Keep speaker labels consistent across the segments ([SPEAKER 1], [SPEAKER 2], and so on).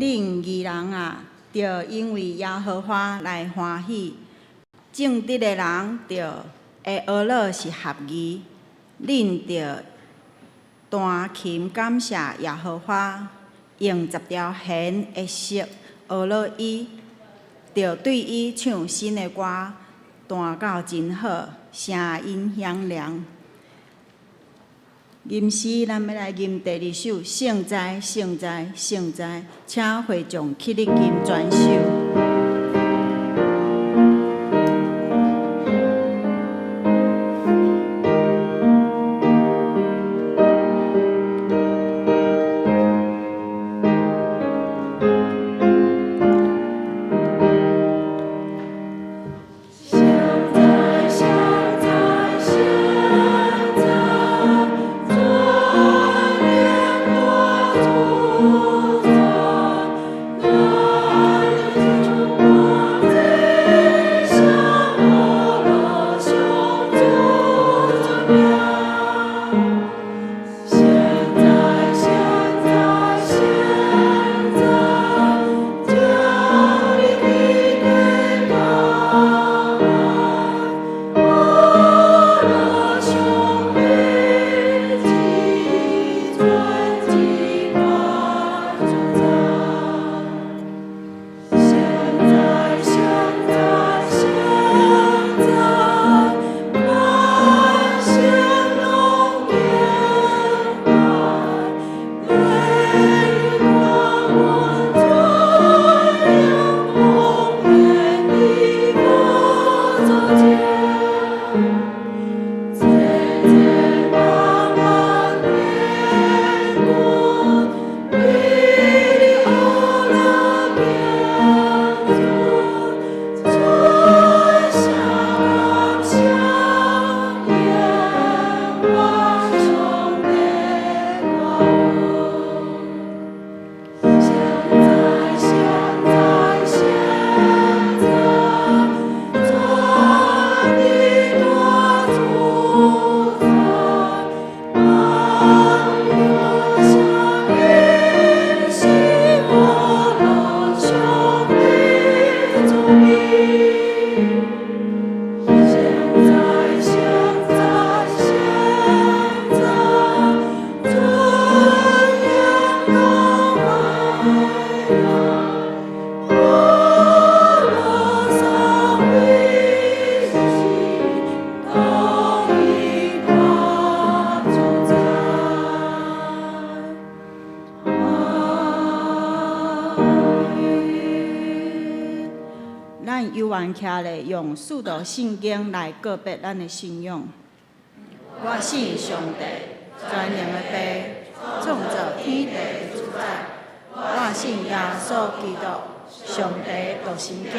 [SPEAKER 1] 恁義人啊，著因為耶和華來歡喜；正直的人著會呵咾是合義。恁著彈琴感謝耶和華，用十條弦的瑟呵咾伊，著對伊唱新的歌，彈到真好，聲音響亮。吟詩，咱欲來吟第二首《聖哉，聖哉，聖哉》，請會眾起立吟全首。咱有緣徛咧，用使徒信經來告白咱的信仰。我信上帝，全能的父，創造天地的主宰。我信耶穌基督，上帝獨生囝，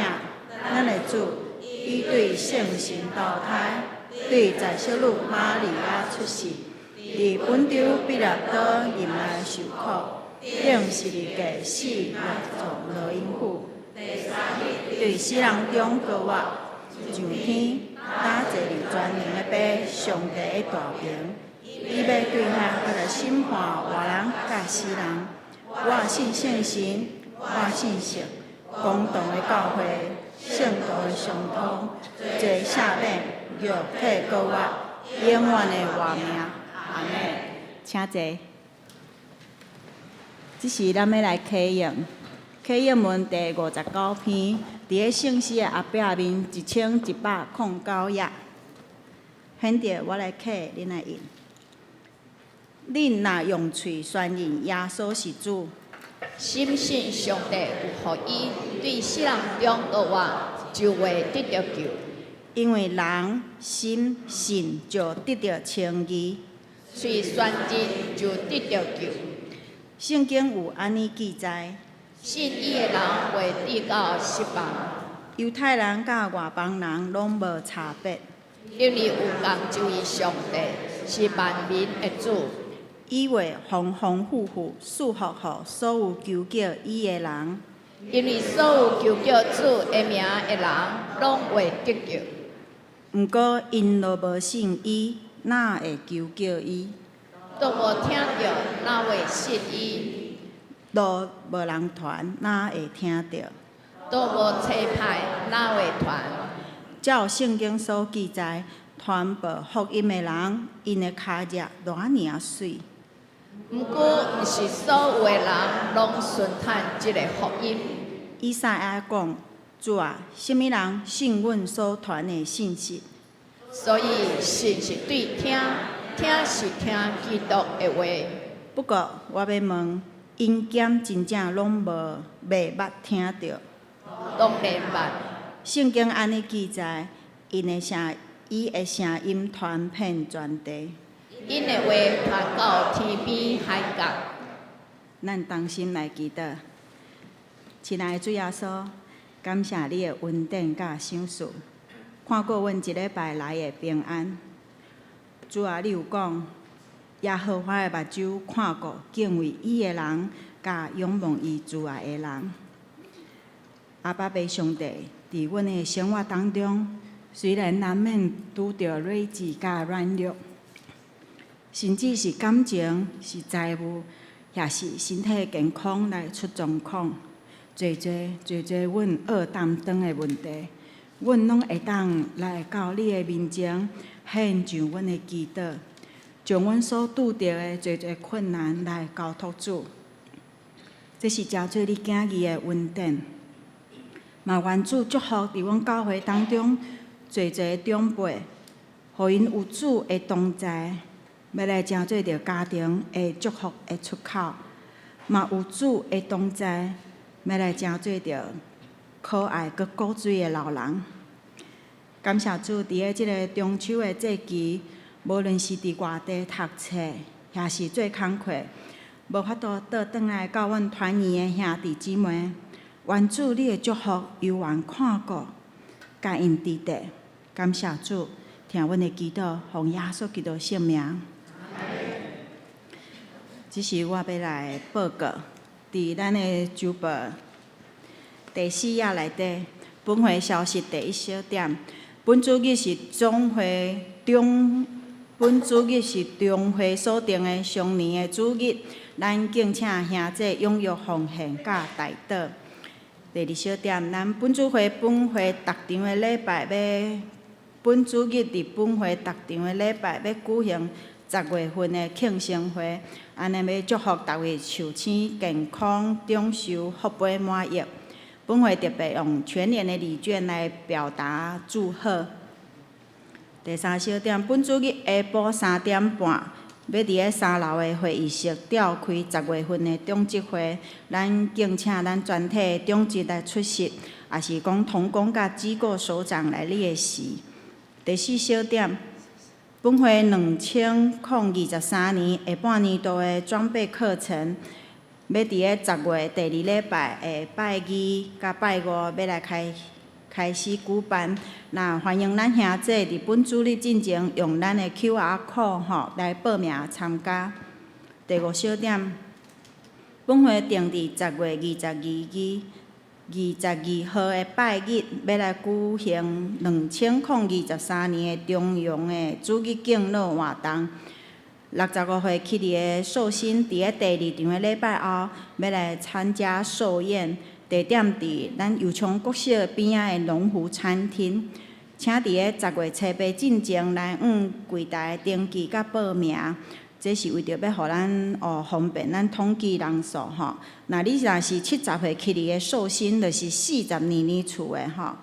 [SPEAKER 1] 咱的主，伊對聖神投胎，對在聖女瑪利亞出世，佇本丟彼拉多入內受苦，釘十字架死落葬落陰府，對死人中復活，上天，搭坐佇全能的父上帝的大爿，伊欲對遐閣來審判活人佮死人。我信聖神，我信聖公同的教會，聖徒的相通，罪赦免，肉體復活，永遠的活命。阿們。請坐。這時咱欲來啟用，啟用文第59篇，佇咧聖詩的後壁面1109頁。現在我來啟，恁來印。恁若用喙宣認耶穌是主，
[SPEAKER 2] 深信上帝有予伊對死人中復活，就會得著救。
[SPEAKER 1] 因為人心信就得著稱義，
[SPEAKER 2] 喙宣認就得著救。
[SPEAKER 1] 聖經有按呢記載：
[SPEAKER 2] 信伊的人袂至到失望。
[SPEAKER 1] 猶太人佮外邦人攏無差別，
[SPEAKER 2] 因為有仝一位上帝是萬民的主。
[SPEAKER 1] 伊會豐豐富富賜福予所有求叫伊的人。
[SPEAKER 2] 因為所有求叫主的名的人，攏會得救。
[SPEAKER 1] 毋過𪜶若無信伊，哪會求叫伊？
[SPEAKER 2] 若無聽著，哪會信伊？
[SPEAKER 1] 道無人傳，哪會聽著？
[SPEAKER 2] 道無差派，哪會傳？
[SPEAKER 1] 照聖經所記載，傳報福音的人，𪜶的跤跡偌爾仔媠。
[SPEAKER 2] 毋過，毋是所有的人攏順趁這个福音。
[SPEAKER 1] 以賽亞講：主啊，啥物人信阮所傳的信息？
[SPEAKER 2] 所以信是對聽，聽是聽基督的話。
[SPEAKER 1] 不過，我欲問，𪜶敢真正攏無未捌聽著？
[SPEAKER 2] 當然捌。
[SPEAKER 1] 聖經按呢記載，伊的聲音傳遍全地。
[SPEAKER 2] 𪜶的話傳到天邊海角。
[SPEAKER 1] 咱同心來祈禱，親愛的主耶穌，感謝你的恩典佮賞賜，看顧阮這禮拜來的平安。主啊，你有講，耶和華的目睭看顧敬畏伊的人，佮仰望伊慈愛的人。阿爸父上帝，佇阮的生活當中，雖然難免拄著累積佮軟弱，甚至是感情、是財務，抑是身體健康來出狀況，濟濟濟濟阮愛擔當的問題，阮攏會當來到你的面前，獻上阮的祈禱，將阮所拄著的濟濟困難來交託主。這是成做你囝兒的恩典。嘛願主祝福佇阮教會當中濟濟長輩，予𪜶有主的同在，欲來成做著家庭的祝福的出口。嘛有主的同在，欲來成做著可愛閣古錐的老人。感謝主，佇咧這个中秋的節期，無論是佇外地讀冊，抑是做工課，無法度倒轉來佮阮團圓的兄弟姊妹，願主你的祝福猶原看顧，佮𪜶佇底。感謝主，聽阮的祈禱，奉耶穌基督聖名。這是我欲來報告，佇咱的週報第四頁內底，本會消息第一小點。本主日是中會所定的常年的主日，咱敬請兄弟踴躍奉獻佮代禱。第二小點，咱本主會本會逐場的禮拜欲，本主日佇本會逐場的禮拜欲舉行十月份的慶生會，按呢欲祝福逐位壽星健康長壽、福杯滿溢。本會特別用全聯的禮券來表達祝賀。第三小點，本主日下晡3點半，欲佇咧三樓的會議室召開十月份的長執會，咱敬請咱全體長執來出席，也是講同工佮機構首長來列席。第四小點，本會2023年下半年度的裝備課程，欲佇咧十月第二禮拜的拜二佮拜五，欲來開始舉辦。那歡迎咱兄弟佇本主日進前用咱的 QR code 吼來報名參加。第五小點，本會定佇十月22號的拜日，欲來舉行2023年的中陽的主日敬老活動。65歲起的壽星，佇咧第二場的禮拜後，欲來參加壽宴，地點佇咱油昌國小邊仔的農湖餐廳。請佇咧十月初八進前來往櫃台登記佮報名。這是為著欲予咱哦方便咱統計人數吼。若你若是70歲起的壽星，就是42年次的吼。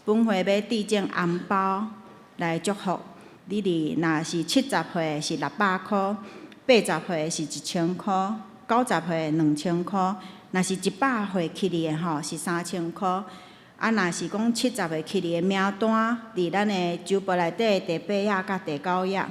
[SPEAKER 1] 本會欲致贈紅包來祝福你佇若是70歲是600箍，80歲是1000箍，90歲2000箍，若是100歲起的吼是3000箍。啊，若是講70歲起的名單，佇咱的週報內底第八頁佮第九頁。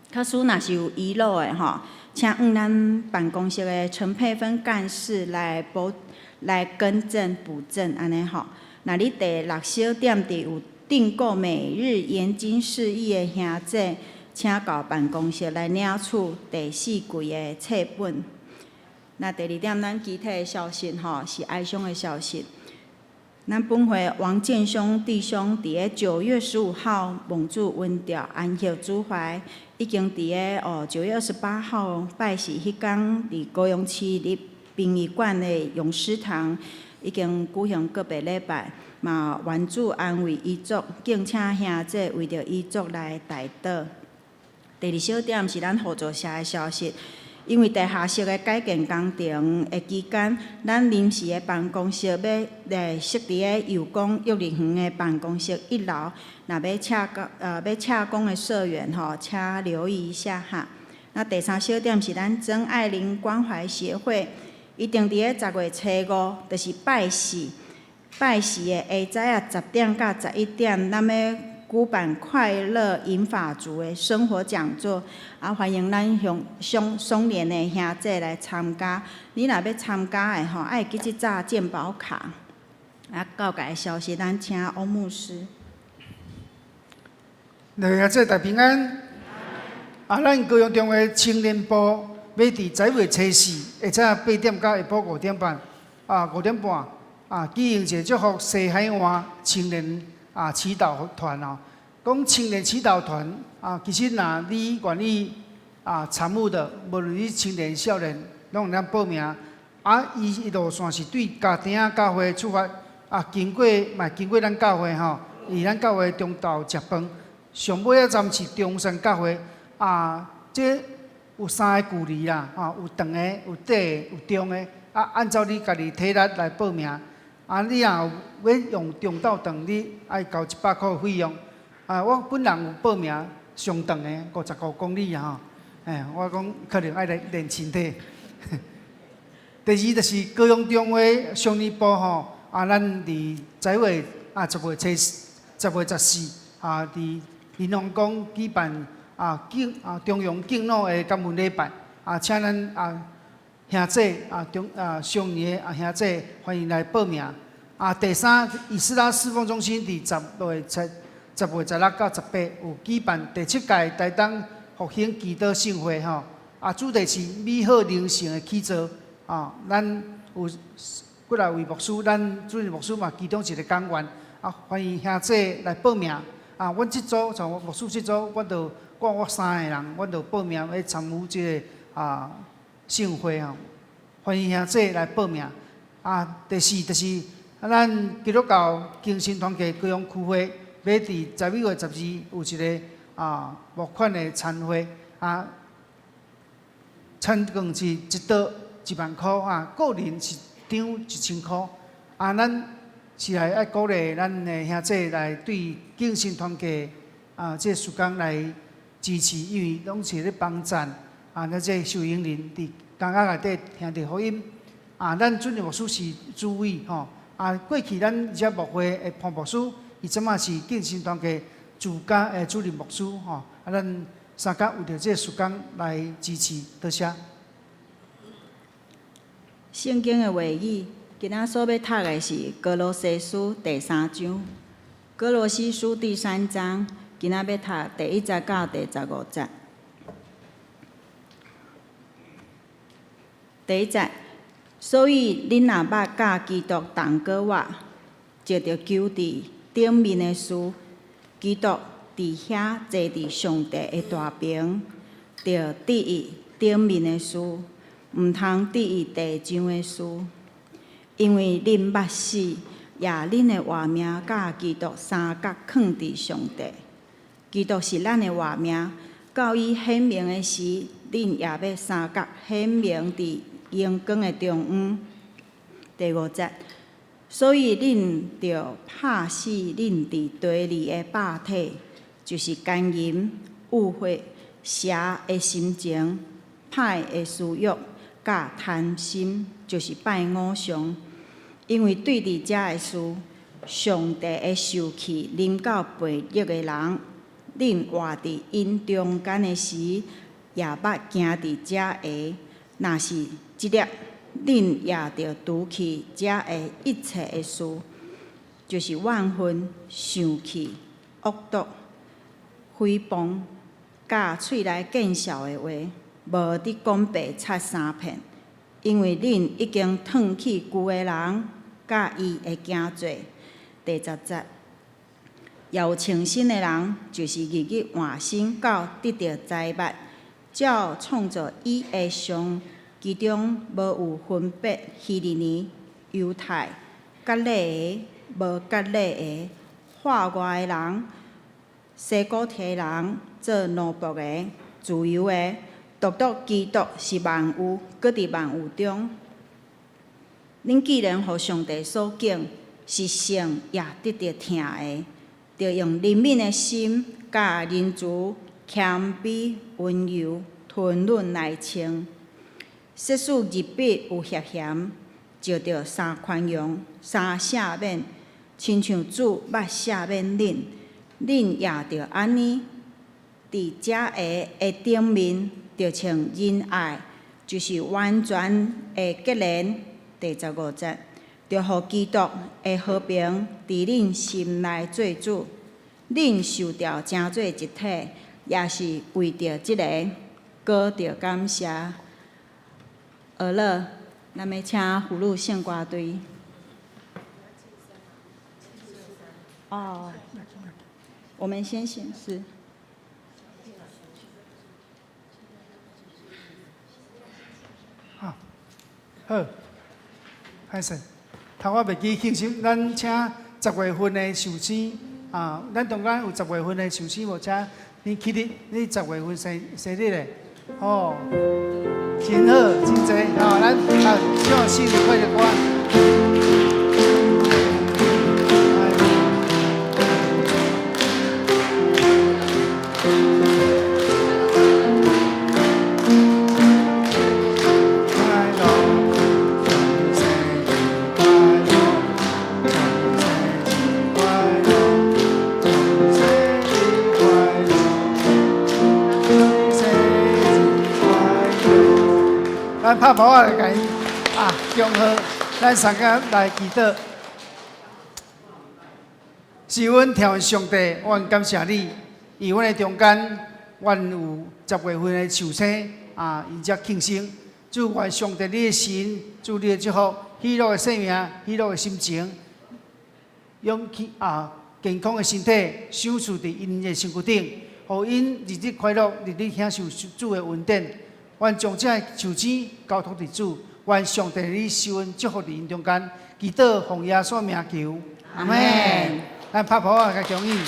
[SPEAKER 1] 假使若是有遺漏的吼，請向咱辦公室的陳佩芬幹事來補、來更正補正按呢吼。若你第六小點佇有訂購每日研經釋義的兄弟，請到辦公室來領取第四季的冊本。那第二點，咱其他的消息吼是哀傷的消息。咱本會王建雄弟兄佇咧9月15號蒙主恩召安息主懷，已經佇咧哦9月28號拜四彼工佇高雄市立殯儀館的永思堂已經舉行告別禮拜，嘛願主安慰遺族，敬請兄姊為著遺族來代禱。第二小點是咱互助社的消息，因為地下室的改建工程的期間，咱臨時的辦公室欲來設佇咧祐光幼兒園的辦公室一樓，若欲洽工欲洽公的社員吼，請留意一下哈。那第三小點是咱曾愛玲關懷協會，伊定佇咧10月初5，就是拜四，拜四的下早仔10點到11點，咱欲舉辦快樂銀髮族的生活講座，啊，歡迎咱鄉雙雙連的兄姊來參加。你若欲參加的吼，愛記得紮健保卡。啊，告解的消息，咱請翁牧師。
[SPEAKER 3] 來，兄姊大平安。啊，咱高雄中會青年部欲佇11月初4，下早8點到下晡5點半，啊5點半，啊舉行一個祝福西海岸青年祈禱團哦。講青年祈禱團啊，其實若你願意參與的，無論你青年少年，攏會當報名。啊，伊路線是對家庭教會出發，啊，經過嘛經過咱教會吼，佇咱教會中晝食飯，上尾一站是中山教會。啊，這有三个距離啦，吼，有長的、有短的、有中的，啊，按照你家己體力來報名。啊，你若欲用中晝頓，你愛交100箍費用。啊，我本人有報名上長的55公里啊吼，哎，我講可能愛來練身體。第二就是高雄中會少年部吼，啊，咱佇十一月啊10月初10月14啊，佇林皇宮舉辦敬中陽敬老的感恩禮拜，啊，請咱兄姊中少年的兄姊歡迎來報名。啊，第三，以斯拉侍奉中心佇10月7、10月16到18有舉辦第七屆台東復興祈禱盛會吼，啊，主題是美好靈性的起造。啊，咱有幾來位牧師，咱主任牧師嘛，其中一個講員，啊，歡迎兄姊來報名。啊，阮這組像牧師這組，阮就阮我三個人，阮就報名欲參與這个盛會吼，歡迎兄姊來報名。啊，第四就是咱基督教更新團契高雄區會，欲佇11月12有一个募款的餐會，啊，餐券是一桌1萬箍啊，個人是張1000箍。啊，咱是來愛鼓勵咱的兄姊來對更新團契這個事工來支持，因為攏是咧幫贊啊，咱這受養人佇監獄內底聽著福音。啊，咱主任牧師是主委吼，啊，過去咱遮牧會的潘牧師，伊這馬是更新團契主家的主任牧師吼，啊，咱三甲為著這個事工來支持，多謝。
[SPEAKER 1] 聖經的話語，今仔所欲讀的是《歌羅西書》第三章，《歌羅西書》第三章，今仔欲讀第一節到第十五節。第一節，所以恁若捌佮基督同過活，就著求佇頂面的事，基督佇遐坐佇上帝的大爿，著注意頂面的事，毋通注意地上的事，因為恁捌死，也恁的活命佮基督相佮囥佇上帝。基督是咱的活命，到伊顯明的時，恁也欲相佮顯明佇榮光的中央。第五節，所以恁著拍死恁佇地裡的肉體，就是姦淫、污穢、邪的心情、歹的私欲、佮貪心，就是拜偶像。因為對佇遮的事，上帝的受氣臨到悖逆的人，恁活佇𪜶中間的時，也捌行佇遮下。若是這粒，恁也著除去遮下一切的事，就是怨恨、生氣、惡毒、誹謗、佮喙內見笑的話，無得講白賊三騙。因為恁已經褪去舊的人，佮伊的行做。第十節，也有穿新的人，就是日日換新到得著知捌，照創造伊的上其中無有分別希利尼、猶太、割禮的、無割禮的、化外的人、西古提人、做奴僕的、自由的，獨獨基督是萬有，閣佇萬有中。恁既然予上帝所揀，是聖也得著疼的，著用憐憫的心，佮仁慈、謙卑、溫柔、吞忍來穿。設使日筆有涉嫌，就著相寬容、相赦免，親像主捌赦免恁，恁也著按呢。佇這下的頂面，著穿仁愛，就是完全的結連。第15節，著予基督的和平佇恁心內做主。恁受召成做一體，也是為著這个，閣著感謝。好了，咱欲請福祿聖歌隊。哦，我們先顯示。
[SPEAKER 3] 好，好，歹勢，頭我袂記慶生，咱請十月份的壽星啊，咱中間有十月份的壽星無？請你起立，你十月份生生日的，哦，真好，真濟，吼，咱啊唱生日快樂歌。快樂，生日快樂，生日快樂，生日快樂，生日快樂。咱拍鼓仔來共伊啊，恭賀，咱三個來祈禱。是阮疼上帝，阮感謝你，佇阮的中間，阮有十月份的壽星啊，𪜶遮慶生。主願上帝你的神，主你的祝福，喜樂的生命，喜樂的心情，勇氣啊，健康的身體，賞賜佇𪜶的身軀頂，予𪜶日日快樂，日日享受主的恩典。願將這壽星交託佇主，願上帝你施恩祝福佇𪜶中間，祈禱奉耶穌名求，阿們。咱拍鼓仔，共恭喜。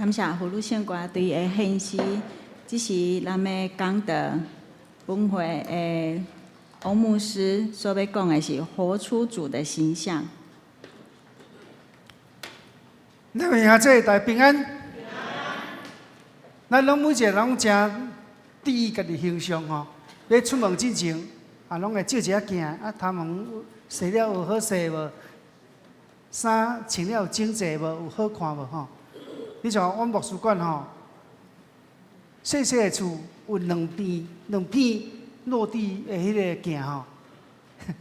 [SPEAKER 1] 感謝福祿聖歌隊的獻詩，這是咱的講道本會的王牧師所欲講的是活出主的形象。
[SPEAKER 3] 各位兄弟大家平安。咱攏每一個人攏誠注意家己形象吼，欲出門進前啊，攏會照一下鏡，啊，頭毛洗了有好勢無？衫穿了有整齊無？有好看無？吼？你像阮牧師館吼，細細个厝有兩片兩片落地的彼个鏡吼，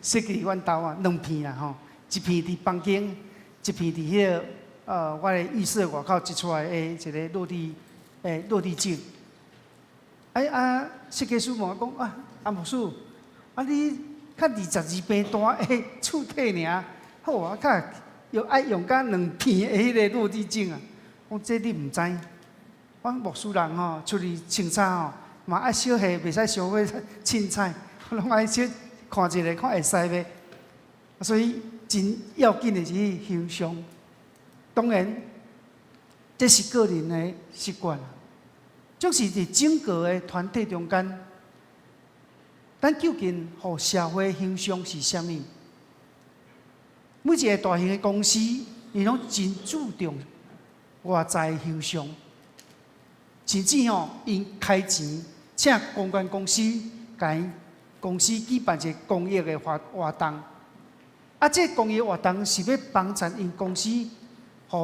[SPEAKER 3] 設計阮兜啊，兩片啦吼，一片佇房間，一片佇彼个我的浴室外口擠出來的一个落地鏡。哎啊，設計師問我講啊，阿牧師，啊你較22平大的厝體爾，好啊，較又愛用甲兩片的彼个落地鏡啊。講這你毋知，阮牧師人吼出去穿衫吼，嘛愛小氣，袂使傷過凊彩，攏愛小看一下，看會使袂。所以真要緊的是形象。當然，這是個人的習慣，總是佇整個的團體中間，咱究竟予社會形象是啥物？每一個大型的公司，伊攏真注重外在形象，甚至吼，𪜶開錢請公關公司，共公司舉辦一個公益的活動。啊，這個公益活動是欲幫助𪜶公司，予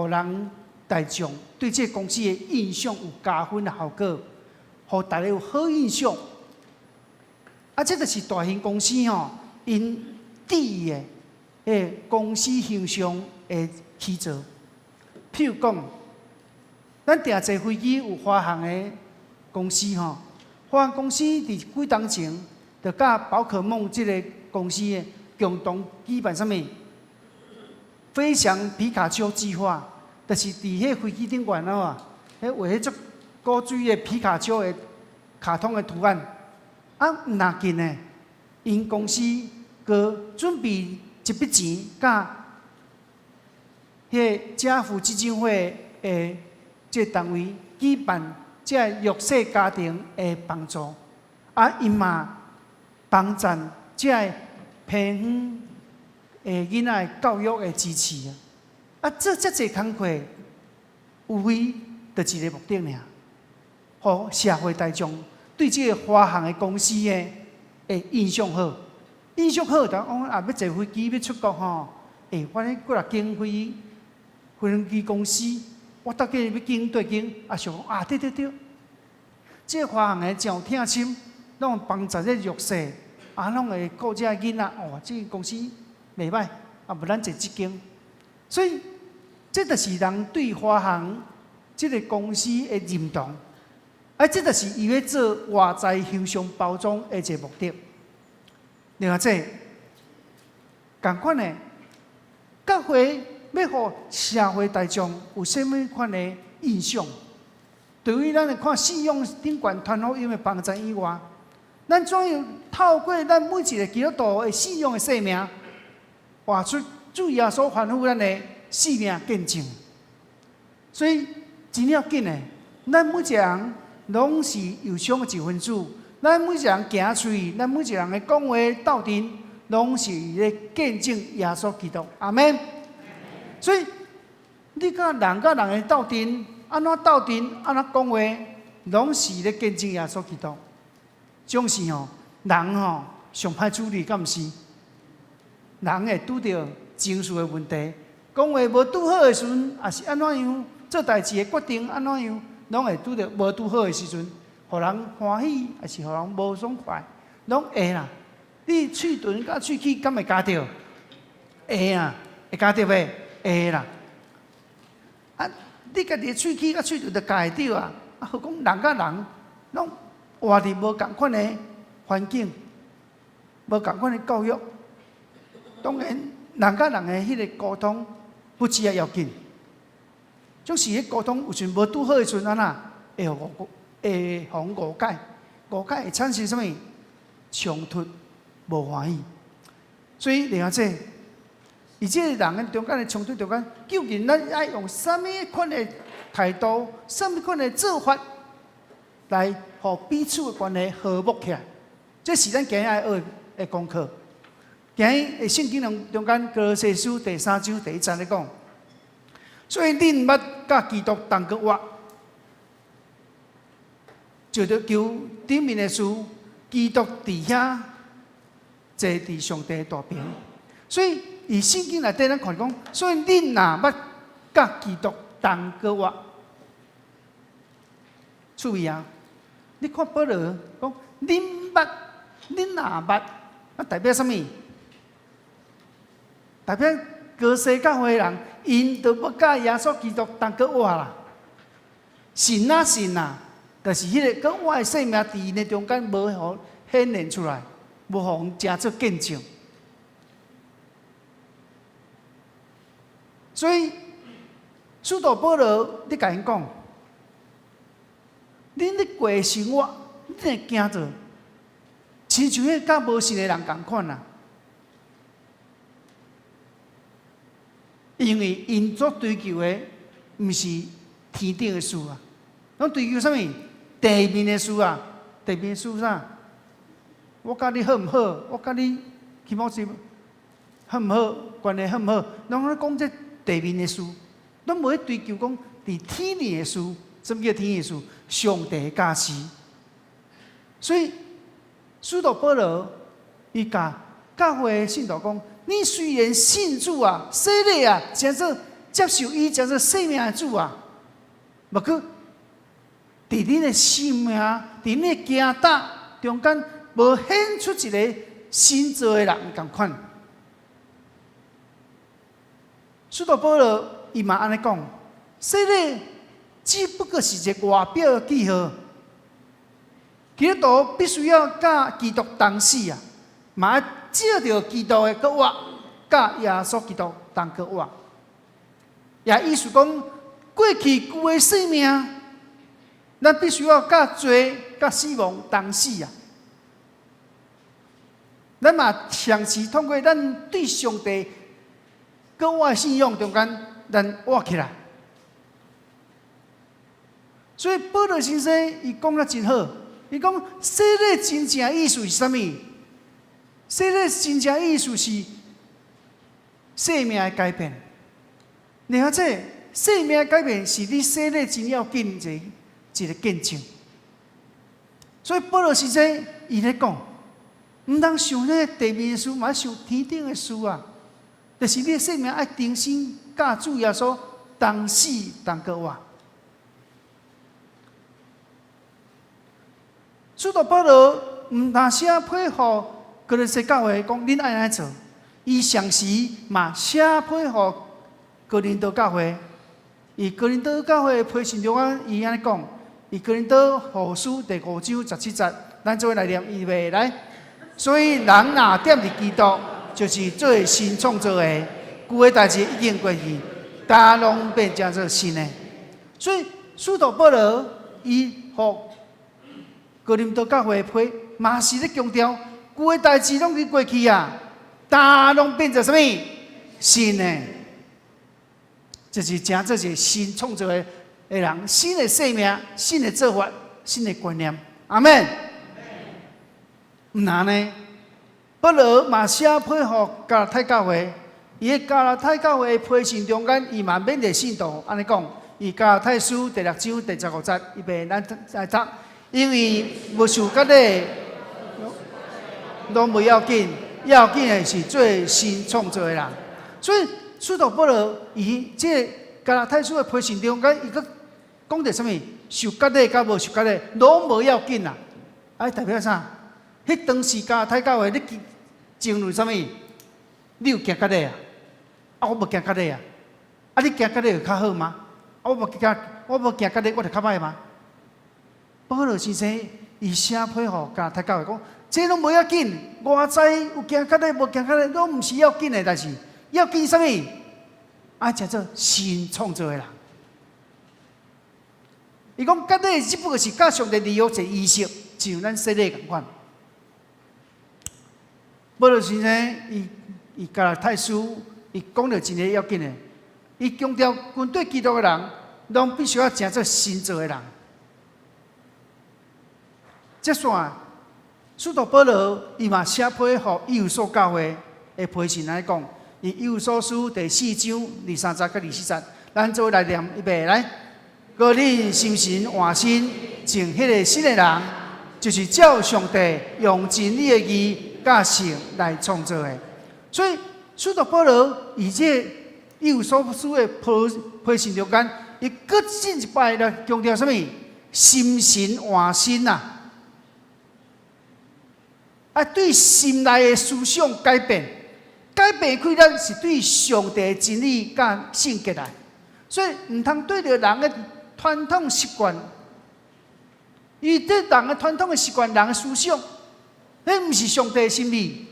[SPEAKER 3] 人大眾對這個公司的印象有加分的效果，予大家有好印象。啊，這就是大型公司吼，𪜶注意的公司形象的去做。譬如講，咱定坐飛機有華航的公司吼，華航公司佇幾冬前就佮寶可夢這个公司的共同舉辦啥物？飛翔皮卡丘計劃，就是佇彼飛機頂懸啊，彼畫彼足古錐的皮卡丘的卡通的圖案。啊，毋若緊的，𪜶公司閣準備一筆錢，佮彼個家福基金會的這個單位舉辦這個弱勢家庭的幫助。啊，𪜶嘛幫贊這个偏遠的囡仔的教育的支持啊！啊，做遮濟工課，無非就一个目的爾，予社會大眾對這个華航的公司的印象好，印象好，就講啊，欲坐飛機欲出國吼，欸，反正幾若間飛機公司，我到底欲揀佗間，啊，想講啊，對對對，這个華航的真有疼心，攏幫助這弱勢，啊，攏會顧這囡仔，哦，這个公司袂䆀，啊，無咱坐這間，所以這就是人對華航這个公司的認同，啊，這就是伊欲做外在形象包裝的一个目的。另外，這仝款的教會欲予社會大眾有啥物款的印象？除了咱會看信仰頂懸傳福音的幫助以外，咱怎樣透過咱每一个基督徒的信仰的生命，活出主耶穌吩咐咱的生命見證？所以真要緊的，咱每一个人攏是有賞的一分子。咱每一个人行出去，咱每一个人的講話鬥陣，攏是咧見證耶穌基督。阿們。所以你佮人佮人的鬥陣，按怎鬥陣，按怎講話，攏是咧見證耶穌基督。總是吼，人吼上歹處理，敢毋是？人會拄著情緒的問題，講話無拄好的時陣，抑是按怎樣做代誌的決定按怎樣，攏會拄著無拄好的時陣，予人歡喜，抑是予人無爽快，攏會啦。你喙唇佮喙齒敢會咬著？會啊，會咬著袂？會啦。啊，你家己的喙齒佮喙唇都咬會著啊！啊，何講人佮人攏活佇無仝款的環境，無仝款的教育，當然人佮人的彼个溝通不只要緊，總是彼溝通有時無拄好的時陣，按怎會予會予人誤解，誤解會產生啥物衝突、無歡喜。所以另外這，佇這个人的中間的衝突中間，究竟咱愛用啥物款的態度，啥物款的做法，來予彼此的關係和睦起來。這是咱今日愛學的功課。今日的聖經中間，歌羅西書第三章第一節咧講，所以恁捌佮基督同閣活，就著求頂面的事，基督佇遐坐佇上帝的大爿。所以，佇聖經內底咱看講，所以恁若捌佮基督同閣活，注意啊！你看保羅講，恁捌，恁若捌，啊代表啥物？代表歌羅西教會的人，𪜶都捌佮耶穌基督同閣活啦。信啊信啊，但是彼個閣活的生命佇𪜶的中間無予顯現出來，無予人成做見證。所以，使徒保羅，你共𪜶講，恁咧過生活，恁會行做，親像彼個佮無信的人仝款啊。因為𪜶所追求的，毋是天頂的事啊，攏追求啥物？地面的事啊，地面的事啥？我佮你好毋好？我佮你起碼是好毋好？關係好毋好？攏咧講這地面的事，攏無咧追求講佇天裡的事。什麼叫天的事？上帝的教示。所以，使徒保羅伊共教會的信徒講：你雖然信主啊，洗禮啊，成做接受伊，成做生命的主啊，毋過佇恁的生命，佇恁的行踏中間，無顯出一個新造的人仝款。使徒保羅伊嘛按呢講，洗禮只不過是一個外表的記號，基督徒必須要佮基督同死啊，嘛愛藉著基督的復活，佮耶穌基督同復活。也意思講，過去舊的生命，咱必須要佮罪、佮死亡同死啊。咱嘛長期通過咱對上帝閣活的信仰中間，咱活起來。所以保羅先生伊講得真好，伊講洗禮真正意思是啥物？洗禮真正意思是生命的改變。而且生命的改變是你洗禮真要緊一個見證。所以保羅先生伊咧講，毋通想那地面的事，嘛想天頂的事啊。就是你的生命愛重新佮主耶穌同死同閣活。使徒保羅毋但寫批予歌羅西教會講恁愛按呢做，伊同時嘛寫批予哥林多教會。佇哥林多教會的批信中間，伊按呢講：佇哥林多後書第五章十七節，咱做伙來念，預備來。所以人若踮佇基督，就是做新創造的，舊的代誌已經過去，焦攏變成做新的。所以使徒保羅伊予哥林多教會的批，嘛是咧強調舊的代誌攏已經過去啊，焦攏變做啥物新的，就是成做一個新創造的人，新的生命、新的做法、新的觀念。阿們。毋但按呢，保羅嘛寫批予加拉太教會，伊佇加拉太教會的批信中間，伊嘛勉勵信徒按呢講，佇加拉太書第六章第十五節，預備咱來讀。因為無受割禮，攏無要緊，要緊的是做新創造的人。所以，使徒保羅伊這個加拉太書的批信中間，伊閣講著啥物？受割禮佮無受割禮，攏無要緊啦。啊，代表啥？彼當時加拉太教會咧爭論啥物？你有行割禮啊？啊，我無行割禮啊。啊，你行割禮有較好嗎？啊，我無行割禮，我就較歹嗎？保羅先生伊寫批予加拉太教會講，這攏無要緊，我知有行割禮無行割禮，攏毋是要緊的代誌，要緊啥物？愛成做新創造的人。伊講割禮只不過是佮上帝立約一個儀式，就像咱洗禮仝款。保羅先生伊伊加拉太書，伊講著真個要緊的，伊強調跟隨基督的人，攏必須愛成做新造的人。這煞使徒保羅伊嘛寫批予以弗所教會的批信來講，以以弗所書第四章二三節佮二四節，咱做伙來念，預備來。閣恁心神換新，成彼个新的人，就是照上帝用真理的義佮聖來創造的。所以，使徒保羅伊這以弗所書的批批信中間，伊閣進一擺來強調啥物？心神換新啊！啊，對心內的思想改變，改變氣力是對上帝的真理佮聖潔來，所以毋通對著人的傳統習慣，伊對人的傳統的習慣、人的思想，彼毋是上帝的心意。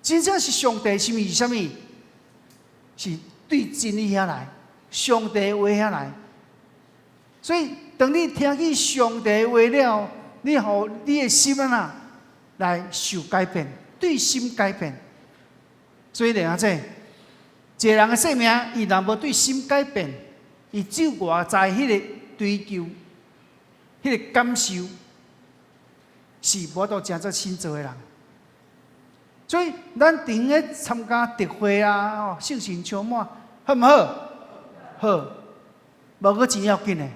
[SPEAKER 3] 真正是上帝的心意是啥物？是對真理遐來，上帝的話遐來。所以，當你聽見上帝的話了，你予你的心啊，來受改變，對心改變。所以咧，這一個人的生命，伊若無對心改變，伊只有外在彼个追求、彼个感受，是無法度成做新造的人。所以，咱佇咧參加特會啊，吼，聖神充滿，好毋好？好，無閣真要緊的。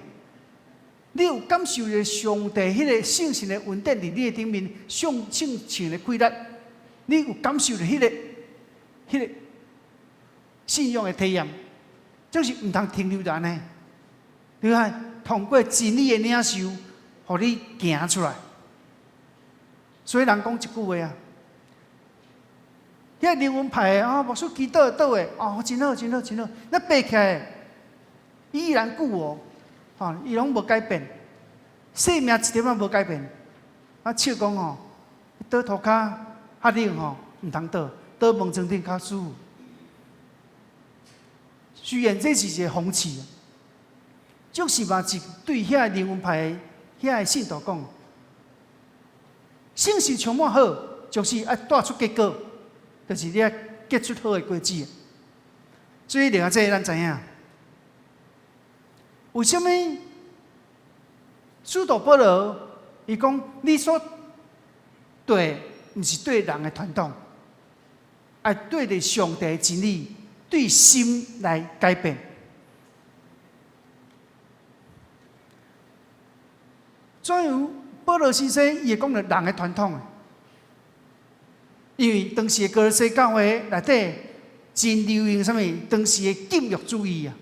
[SPEAKER 3] 你有感受著上帝彼个聖神的恩典佇你的頂面，上聖神的氣力，你有感受著彼个信仰的體驗，就是毋通停留佇按呢。你看，通過真理的領受，予你行出來。所以人講一句話啊，彼个靈恩派的啊，牧師祈禱倒的，哦，真好，真好，真好。那爬起來，依然故我，吼，伊攏無改變，生命一點仔無改變。啊，笑講吼，倒塗跤較冷吼，毋通倒，倒門床頂較舒服。雖然這是一個諷刺，就是嘛是對遐個靈恩派的遐個信徒講，聖神充滿好，就是愛帶出結果，就是你愛結出好的果子。所以另外這個咱知影，為啥物使徒保羅伊講你所對，毋是對人的傳統，愛對著上帝的真理，對心來改變。怎樣保羅先生伊會講著人的傳統？因為當時的歌羅西教會內底真流行啥物？當時的禁欲主義啊！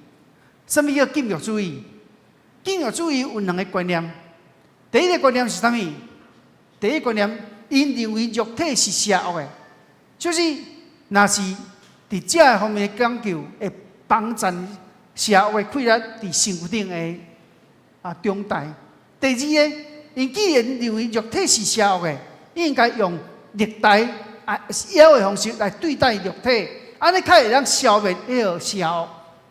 [SPEAKER 3] 啥物叫禁欲主義？禁欲主義有兩個觀念。第一个觀念是啥物？第一個觀念，𪜶認為肉體是邪惡的，就是若是佇這方面的講究，會幫贊邪惡的氣力佇身軀頂的啊長大。第二个，𪜶既然認為肉體是邪惡的，應該用虐待啊枵的方式來對待肉體，按呢較會當消滅彼个邪惡，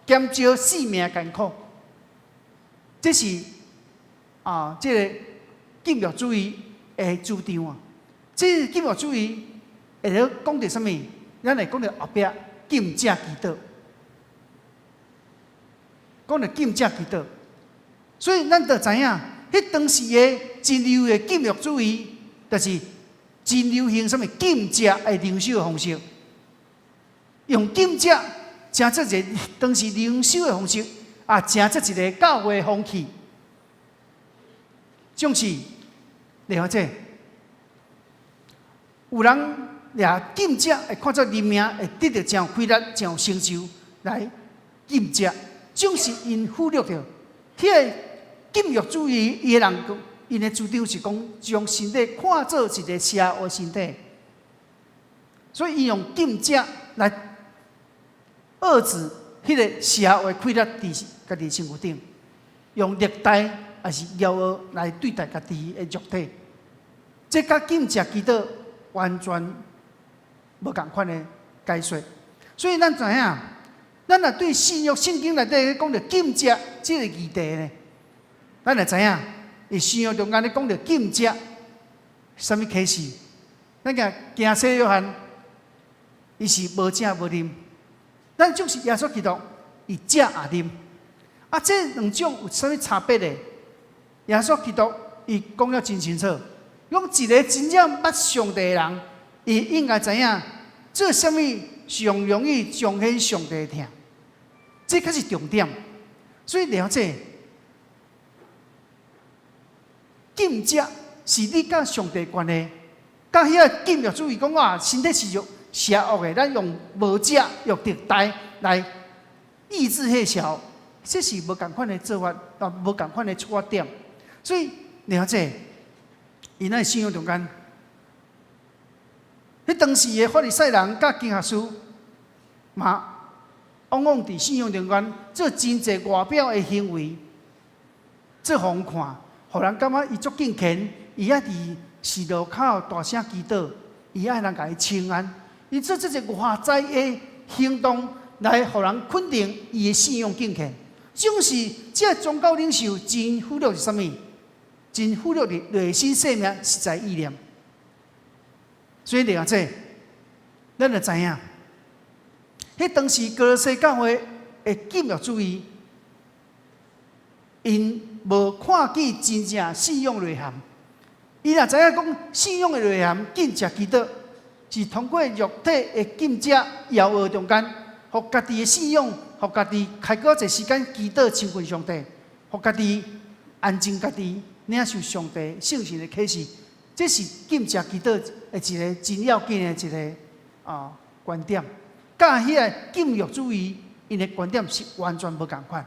[SPEAKER 3] 減少性命艱苦。這是啊，這个禁欲主義的主張啊。這個禁欲主義會咧講著啥物？咱會講著後壁禁食祈禱，講著禁食祈禱。所以咱就知影，彼當時的真流的禁欲主義，就是真流行啥物禁食的靈修的方式，用禁食成做一個當時靈修的方式，啊，成做一个教會風氣。總是，了解，有人掠禁食會看做靈命，會得著真有氣力、真有成就來禁食，總是𪜶忽略著彼个禁欲主義，伊的人講，𪜶的主張是講將身體看做一个邪惡身體，所以伊用禁食來遏止彼个邪惡氣力佇家己身軀頂，用虐待抑是枵餓來對待家己的肉體，這佮禁食祈禱完全無仝款的解說。所以咱知影，咱若對新約聖經內底講著禁食這个議題呢，咱會知影，佇新約中間咧講著禁食，啥物啟示？咱看行洗約翰，伊是無食無啉，咱就是耶穌基督，伊食也啉。啊，這兩種有啥物差別咧？耶穌基督伊講了真清楚，講一個真正捌上帝的人，伊應該知影做啥物上容易彰顯上帝的疼，這才是重點。所以了解禁食是你佮上帝關係，佮彼個禁欲主義講啊，身體是欲邪惡的，咱用無食用特待來抑制彼个邪惡，這是無仝款的做法，啊，無仝款的出發點。所以了解，𪜶的信仰中間，彼當時的法利賽人佮經學師，嘛往往佇信仰中間做真濟外表的行為，做予人看，予人感覺伊足敬虔，伊愛佇十路口大聲祈禱，伊愛人共伊稱讚，伊做這個外在的行動來予人肯定伊的信仰敬虔。總是這個宗教領袖真忽略是啥物？真忽略佇內心生命實在意念。所以了解，咱就知影，彼當時歌羅西教會的禁欲主義，𪜶無看見真正信仰內涵。伊若知影講信仰的內涵，禁食祈禱是通過肉體的禁食、枵餓中間，予家己的信仰，予家己開較濟時間祈禱親近上帝，予家己安靜家己，領受上帝聖神的啟示。這是禁食祈禱的一個真要緊的一個觀點。佮彼個禁欲主義，𪜶的觀點是完全無仝款。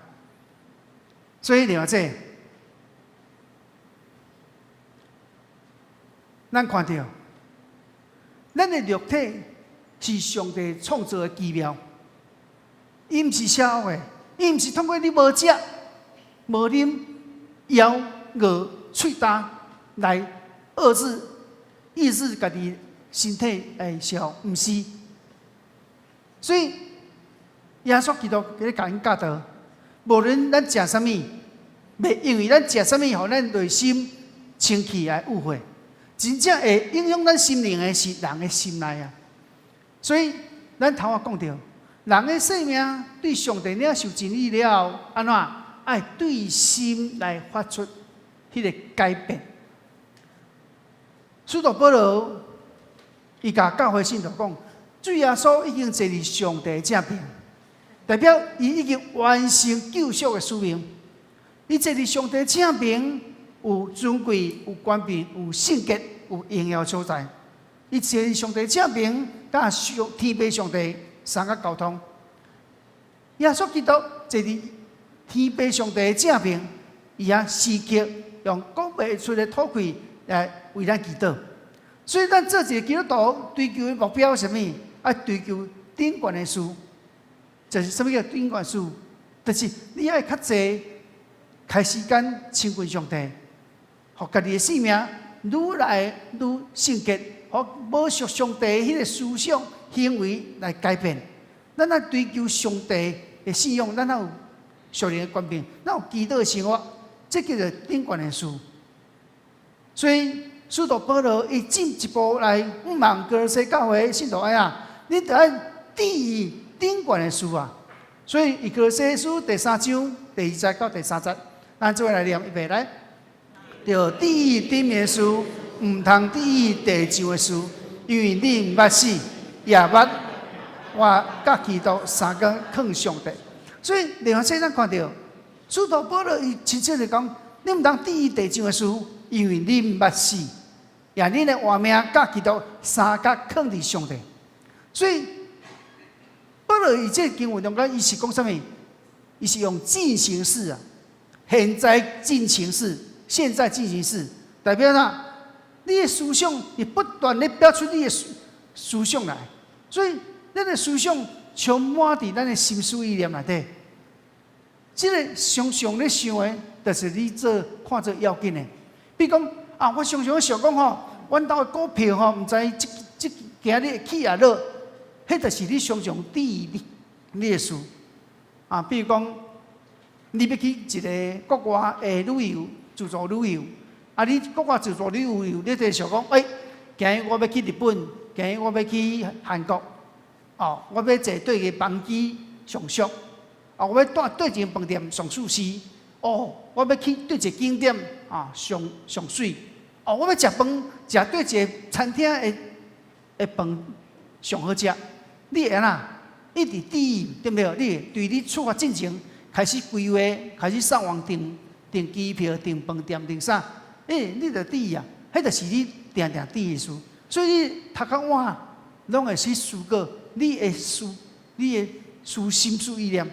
[SPEAKER 3] 所以了解，咱看著，咱的肉體是上帝創造的奇妙，伊毋是邪惡的，伊毋是通過你無食、無啉、枵餓、喙焦來遏制、抑制家己身體的邪惡，毋是。所以耶穌基督佇咧共𪜶教導，無論咱食啥物，袂因為咱食啥物，予咱內心清氣來誤會。真正會影響咱心靈的是人的心內啊。所以咱頭仔講著，人的生命對上帝領受真理了後，按怎愛對心來發出彼個改變。使徒保羅伊共教會信徒講，主耶穌已經坐佇上帝正爿，代表伊已經完成救贖的使命。伊坐佇上帝正爿，有尊貴、有權柄、有聖潔、有榮耀所在。伊坐佇上帝正爿，佮上天父上帝相佮溝通。耶穌基督坐佇天父上帝正爿，伊也時刻用講袂出的吐氣來為咱祈禱。所以，咱做一個基督徒追求的目標是啥物？愛追求頂懸的事，就是啥物叫頂懸事？就是你愛較濟開時間親近上帝，予家己的生命愈來愈聖潔，予無屬上帝彼個思想行為來改變。咱愛追求上帝的信仰，咱愛有屬靈的權柄，咱有祈禱的生活，這叫做頂懸的事。所以，使徒保羅伊進一步來問歌羅西教會信徒愛啊，你著愛注意頂懸的事啊。所以，伊歌羅西書第三章第二節到第三節，咱做伙來念，預備來。著注意頂面的事，毋通注意地上的事，因為你毋捌死，也捌活佮基督相佮囥上帝。所以，另外咱看著使徒保羅伊清楚地講，你毋通注意地上的事，因為你毋捌死，也恁的活命佮基督相佮囥佇上帝。所以，保羅伊這個經文中間，伊是講啥物？伊是用進行式啊，現在進行式，現在進行式，代表啥？你的思想會不斷咧表出你的思想來，所以咱的思想充滿佇咱的心思意念內底。這個常常咧想的，就是你做看做要緊的。比如講啊，我常常想講吼，阮兜的股票吼，毋知這這今日會起抑落，彼就是你常常注意你你的事。啊，比如講，你欲去一個國外的旅遊，自助旅遊，啊，你國外自助旅遊，你就想講，欸，今日我欲去日本，今日我欲去韓國，哦，我欲坐對個班機上俗，啊，我欲蹛佗一間飯店上舒適。哦，我欲去佗一个景點啊，上上媠。哦，我欲食飯，食佗一个餐廳的的飯上好食。你會按怎？一直注意，對毋對？你會對你出發進前開始規劃，開始上網訂訂機票、訂飯店、訂啥？欸，你著注意啊！彼就是你定定注意的事。所以你讀較晚，攏會去思考你的思、你的思心思意念。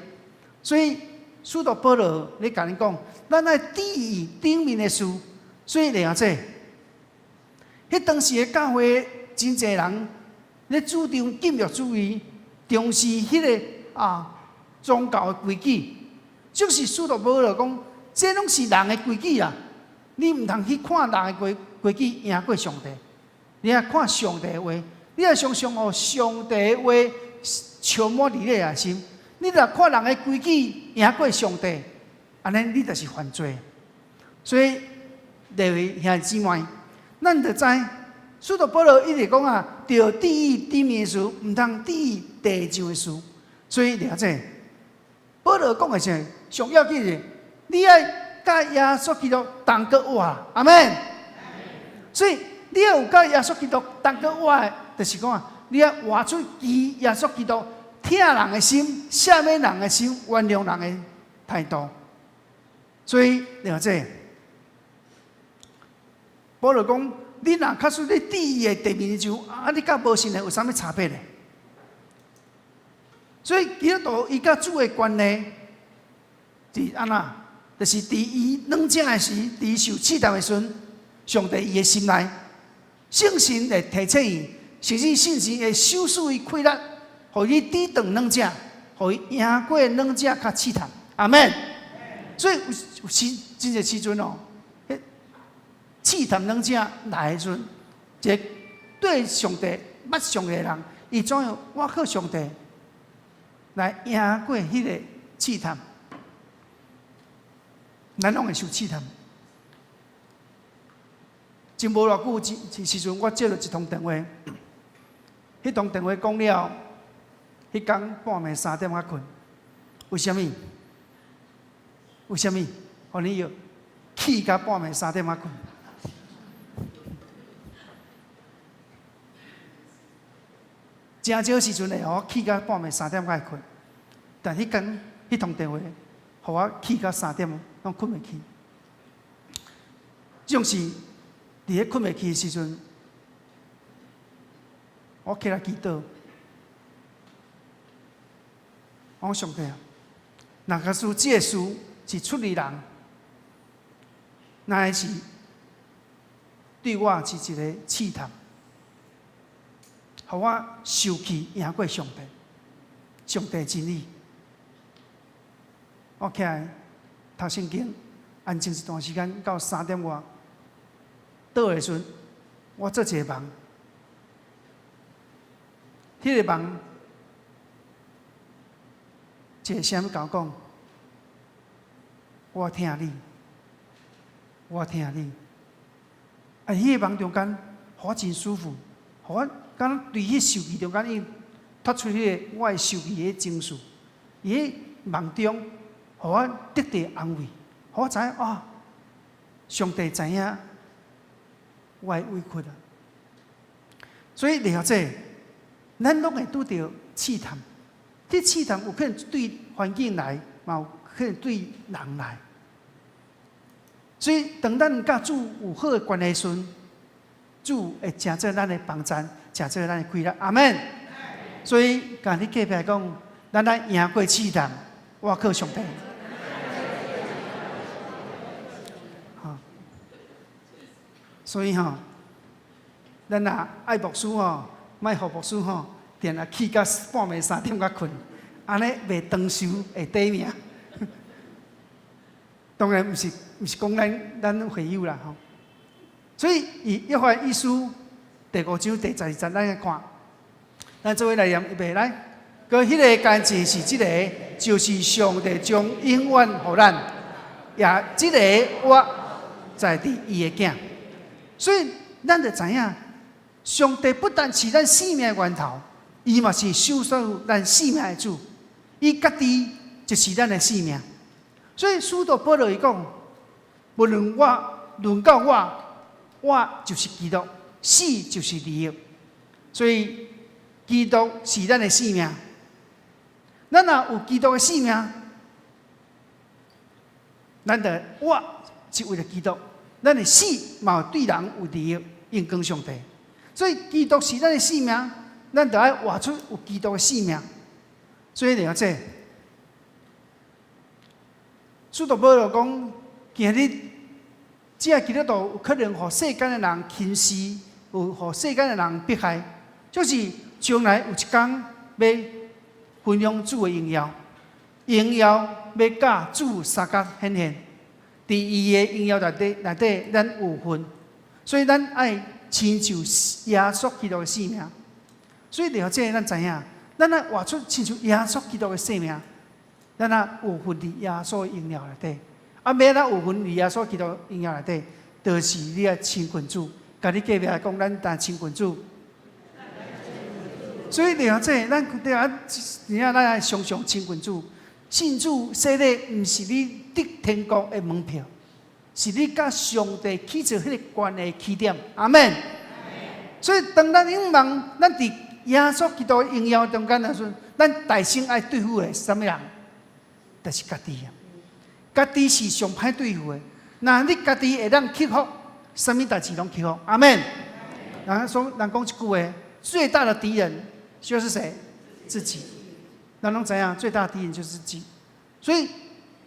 [SPEAKER 3] 所以使徒保羅咧共恁講，咱愛注意頂面的事。所以了解，彼當時的教會真濟人咧主張禁欲主義，重視彼个啊宗教的規矩。就是使徒保羅講，這攏是人的規矩啦，你毋通去看人的規規矩贏過上帝。你愛看上帝的話，你愛相信哦，上帝的話充滿佇你的心。你若看人的規矩贏過上帝，按呢你就是犯罪。所以，各位兄弟姊妹，咱就知，使徒保羅一直講啊，著注意頂面的事，毋通注意地上的事。所以了解，保羅講的是上要緊的，你愛佮耶穌基督同閣活，阿們。所以你愛有佮耶穌基督同閣活的，就是講啊，你愛活出基耶穌基督疼人的心、赦免人的心、原諒人的態度。所以了解，保羅講，你若確實咧注意的地面上，啊，你佮無信的有啥物差別咧？所以基督徒伊佮主的關係是按怎？就是佇伊軟弱的時，佇伊受試探的時陣，上帝伊的心內，聖神會提醒伊，甚至聖神會賞賜伊氣力，予伊抵擋軟弱，予伊贏過軟弱佮試探。阿們。所以有有時真濟時陣哦，彼試探軟弱來的時陣，一個對上帝捌上帝的人，伊怎樣倚靠上帝來贏過彼個試探？咱攏會受試探。真無偌久，時時陣我接著一通電話，彼通電話講了，彼工半暝3點才睏。為啥物？為啥物？予你欲氣甲半暝三點才睏。誠少時陣會予我氣甲半暝三點才會睏，但彼工彼通電話，予我氣甲三點，攏睏袂去。這種是佇咧睏袂去的時陣，我起來祈禱，我講上帝啊，若假使這个事是出於人，若是對我是一個試探，予我受氣贏過上帝，上帝真理。我起來讀聖經，安靜一段時間，到三點外倒的時陣，我做一个夢，彼个夢，一个聲共我講，我疼你，我疼你。啊，彼个夢中間，予我真舒服，予我敢若對彼受氣中間，伊脫出彼個我的受氣的情緒，伊彼夢中，予我得著安慰，予我知影啊，上帝知影我的委屈啊。所以了解，咱攏會拄著試探，這試探有可能對環境來，嘛有可能對人來。所以，當咱佮主有好的關係時，主會成做咱的幫贊，成做咱的氣力。阿們。所以，共你隔壁講，咱愛贏過試探，倚靠上帝。所以吼，咱若愛牧師吼，莫予牧師吼，定定氣到半暝三點才睏，按呢袂長壽會短命。當然毋是毋是講咱咱會友啦吼。所以，以約翰一書第五章第12節，咱來看，咱做伙來念，預備來。閣彼个根治是這个，就是上帝將永遠予咱，也這个活在佇伊的囝。所以，咱就知影，上帝不但是咱生命的源頭，伊嘛是賞賜咱生命的主。伊家己就是咱的性命。所以使徒保羅伊講，無論我論到我，我就是基督，死就是利益。所以基督是咱的性命。咱若有基督的性命，咱的活是為了基督，咱的死嘛對人有利益，榮光上帝。所以基督是咱的性命，咱就愛活出有基督的性命。所以了解，使徒保羅講，今日這個基督徒有可能予世間的人輕視，有予世間的人迫害，就是將來有一天欲分享主的榮耀，榮耀欲佮主相佮顯現，佇伊的榮耀內底，內底咱有份，所以咱愛親像耶穌基督的性命。所以了解咱知影，咱愛活出親像耶穌基督的生命，咱啊有份佇耶穌的榮耀內底。啊，欲按怎有份佇耶穌基督榮耀內底，就是你愛親近主，共你隔壁來講，咱當親近主。所以了解，咱對啊，你看咱愛常常親近主，信主洗禮，毋是你得天國的門票，是你佮上帝起做彼个關係起點。阿門。所以當咱仰望，咱佇耶穌基督榮耀中間的時陣，咱大先愛對付的是啥物人？就是家己啊！家己是上歹對付的。若你家己會當克服，啥物代誌攏克服。阿門。人說，人講一句話，最大的敵人就是誰？自己。咱攏知影，最大的敵人就是自己。所以，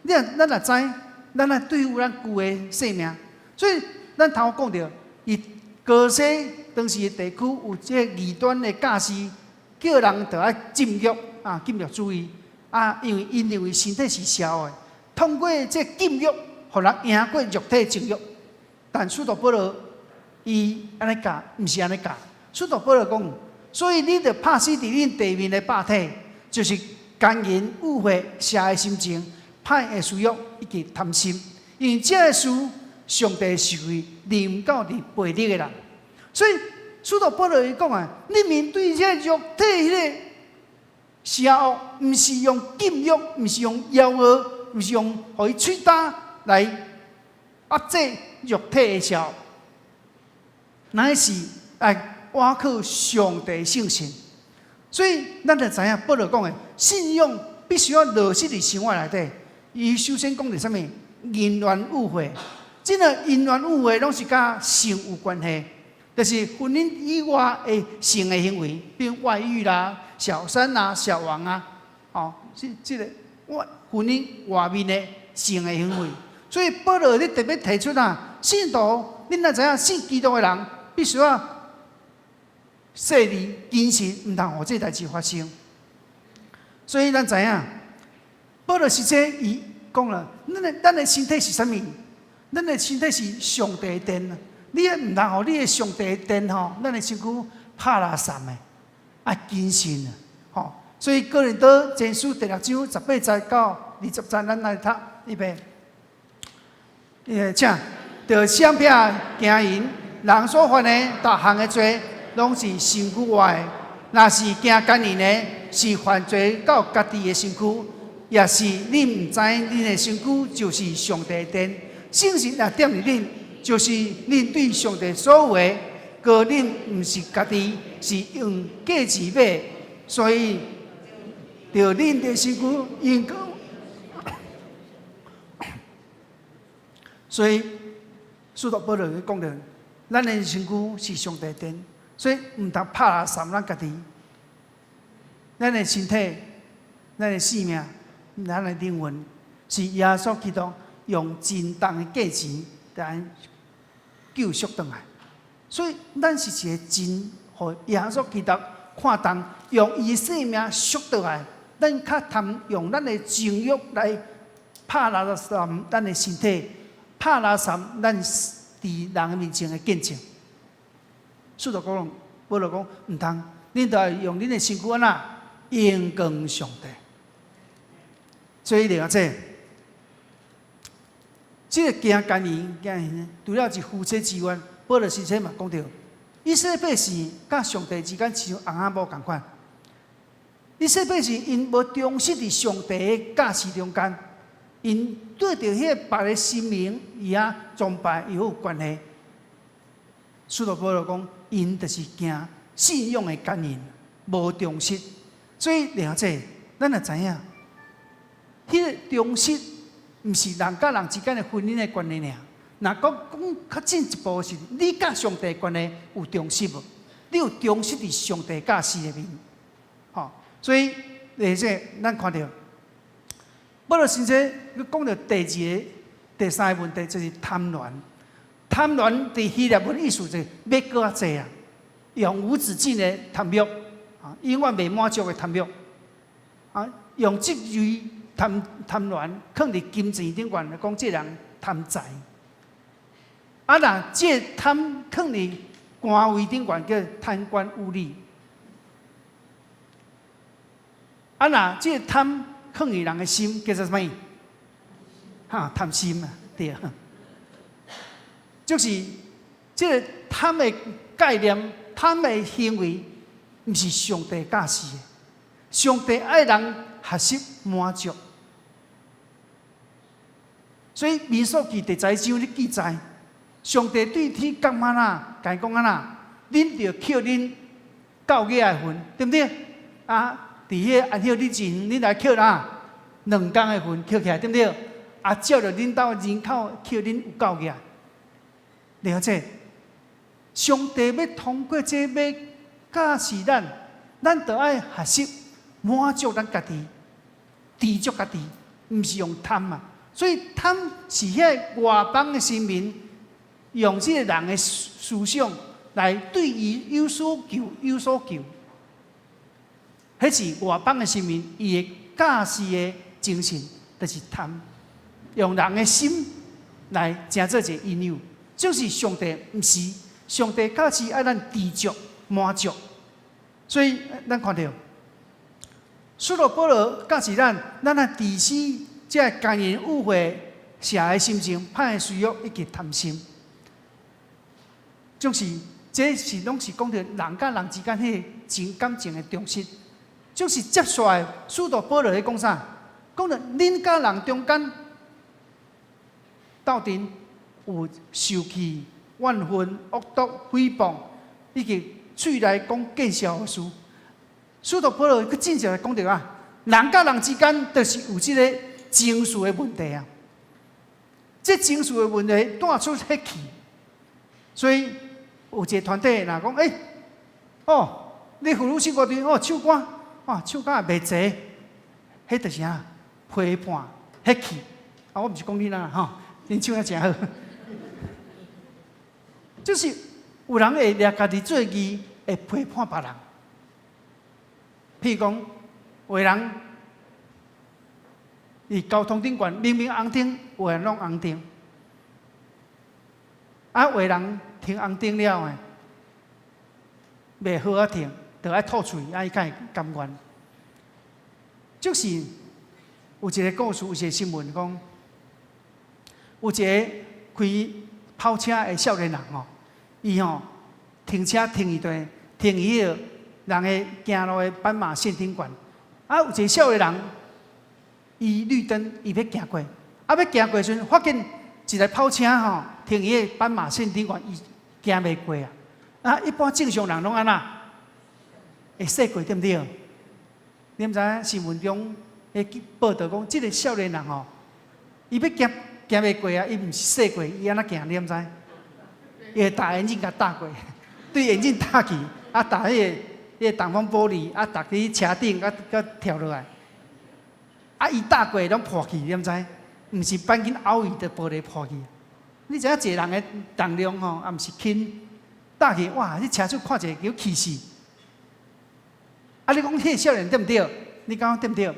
[SPEAKER 3] 你若咱若知，咱愛對付咱舊的生命。所以，咱頭講著，伊歌西當時的地區有這個異端的教師，叫人著愛禁欲啊，禁欲主義啊，因為𪜶認為身體是邪惡的，通過這禁欲，予人贏過肉體情欲。但使徒保羅伊按呢教，毋是按呢教。使徒保羅講，所以你著拍死佇恁地面的百體，就是姦淫、污穢、邪的心情、歹的私欲以及貪心。因為這个事，上帝是會臨到佇悖逆的人。所以使徒保羅伊講啊，你面對這個肉體彼个邪惡，毋是用禁欲，毋是用枵餓，毋是用予伊喙焦來壓制肉體的邪惡，乃是愛倚靠上帝聖神。所以咱就知影保羅講的信仰必須要落實佇生活內底。伊首先講著啥物？淫亂污穢，這个淫亂污穢攏是佮性有關係，就是婚姻以外的性的行為，比如外遇啦、小三啦、小王啊，哦，這個外婚姻外面的性的行為。所以保羅咧特別提出啊，信徒，恁若知影信基督的人，必須要細膩謹慎，毋通予這代誌發生。所以咱知影，保羅實際伊講了，咱的身體是啥物？咱的身體是上帝的殿，你也毋通予你的上帝的殿吼，咱的身軀拍垃圾的，愛謹慎啊！吼，所以哥林多前書第六章18節到20節，咱來讀預備。請，著閃避奸淫，人所犯的逐項的罪，攏是身軀外的；若是行姦淫的，是犯罪到家己的身軀，抑是恁毋知恁的身軀就是上帝的殿，聖神也踮佇恁，就是恁對上帝所有的，閣恁毋是家己，是用價錢買，所以著恁的身軀應該。所以，使徒保羅講著，咱的身軀是上帝殿，所以毋通拍垃圾咱家己。咱的身體、咱的性命、咱的靈魂，是耶穌基督用真重的價錢來救贖轉來。所以，咱是一個真予耶穌基督看重，用伊的性命贖轉來。咱較通用咱的情欲來拍垃圾咱的身體。拍垃圾，咱佇人面前的見證。使徒講，保羅講，毋通，恁著愛用恁的身軀按怎榮光上帝。所以了解，這个行姦淫，行淫，除了是夫妻之外，保羅先生嘛講著，以色列百姓佮上帝之間親像翁仔某仝款。伊說白是𪜶無忠實佇上帝的教示中間，𪜶對著彼個別个神明伊遐崇拜又有關係。使徒保羅講，𪜶就是行信仰的姦淫，無忠實。所以了解，咱也知影，彼個忠實毋是人佮人之間的婚姻的關係爾。若講講較進一步是，你佮上帝關係有忠實無？你有忠實佇上帝教示內面，吼。所以，而且咱看著，保羅先生閣講著第二个、第三个問題，就是貪戀。貪戀佇希臘文意思就是欲閣較濟啊，永無止境的貪欲，啊，永遠袂滿足的貪欲，啊，用這類貪戀，囥佇金錢頂懸來講，這人貪財。啊，若這貪囥佇官位頂懸，叫貪官污吏。啊，若這個貪囥佇人的心，叫做啥物？哈，貪心啊，對啊。就是這個貪的概念、貪的行為，毋是上帝教示的。上帝愛人學習滿足，所以民數記第十一章咧記載，上帝對天降嗎哪，共伊講按怎，恁著抾恁教額的份，對毋對？啊，佇彼個安息日前，恁來抾啦，2工的份抾起來，對毋對？啊，照著恁兜人口抾恁有夠額。了解，上帝欲通過這欲教示咱，咱著愛學習滿足咱家己，知足家己，毋是用貪啊。所以貪是彼个外邦的神明用這个人的思想來對伊有所求，有所求。彼是外邦的神明，伊的教示的精神，就是貪，用人的心來成做一个引誘。就是上帝毋是，上帝教示愛咱知足滿足，所以咱看著，使徒保羅教示咱，咱愛治死這個姦淫污穢、邪的心情、歹的私欲以及貪心，就是這是攏是講著人佮人之間彼個情感情的忠實，就是接續來使徒保羅咧講啥？講著恁佮人中間鬥陣有受氣、怨恨、惡毒、誹謗，以及喙內講見笑的事。使徒保羅閣進一步講著啊，人佮人之間就是有這个情緒的問題啊。這情緒的問題帶出彼氣，所以有一个團體若講，欸，哦，你婦女聖歌隊哦，唱歌，哇，唱歌也袂濟，彼就是啥？批判、彼氣。啊，我毋是講恁啦，吼，恁唱得誠好。就是有人會掠家己做義，會批判別人。譬如講，有的人佇交通頂懸明明紅燈，有的人攏紅燈。啊，有的人停紅燈了的，袂好仔停，著愛吐喙，啊，伊才會甘願。就是有一个故事，有一个新聞講，有一个開跑車的少年人吼，伊吼停車停佇佗，停佇彼个人的行路的斑馬線頂懸，啊，有一个少年人，伊綠燈，伊欲行過，啊，欲行過時陣，發現一个跑車吼停佇彼个斑馬線頂懸，伊行袂過啊！啊，一般正常人攏按怎？會駛過對毋對？你毋知影新聞中彼報道講，這个少年人吼，伊欲行行袂過啊！伊毋是駛過，伊按怎行？你敢知？伊會踏引擎共踏過，對引擎踏去，啊，踏彼个擋風玻璃，啊，踏佇車頂，啊，閣跳落來。啊，伊踏過攏破去，你敢知？毋是鈑金拗伊，就玻璃破去。你知影一个人的重量吼，也毋是輕，踏去哇！你車主看者叫氣死。啊，你講彼个少年對毋對？你感覺對毋對？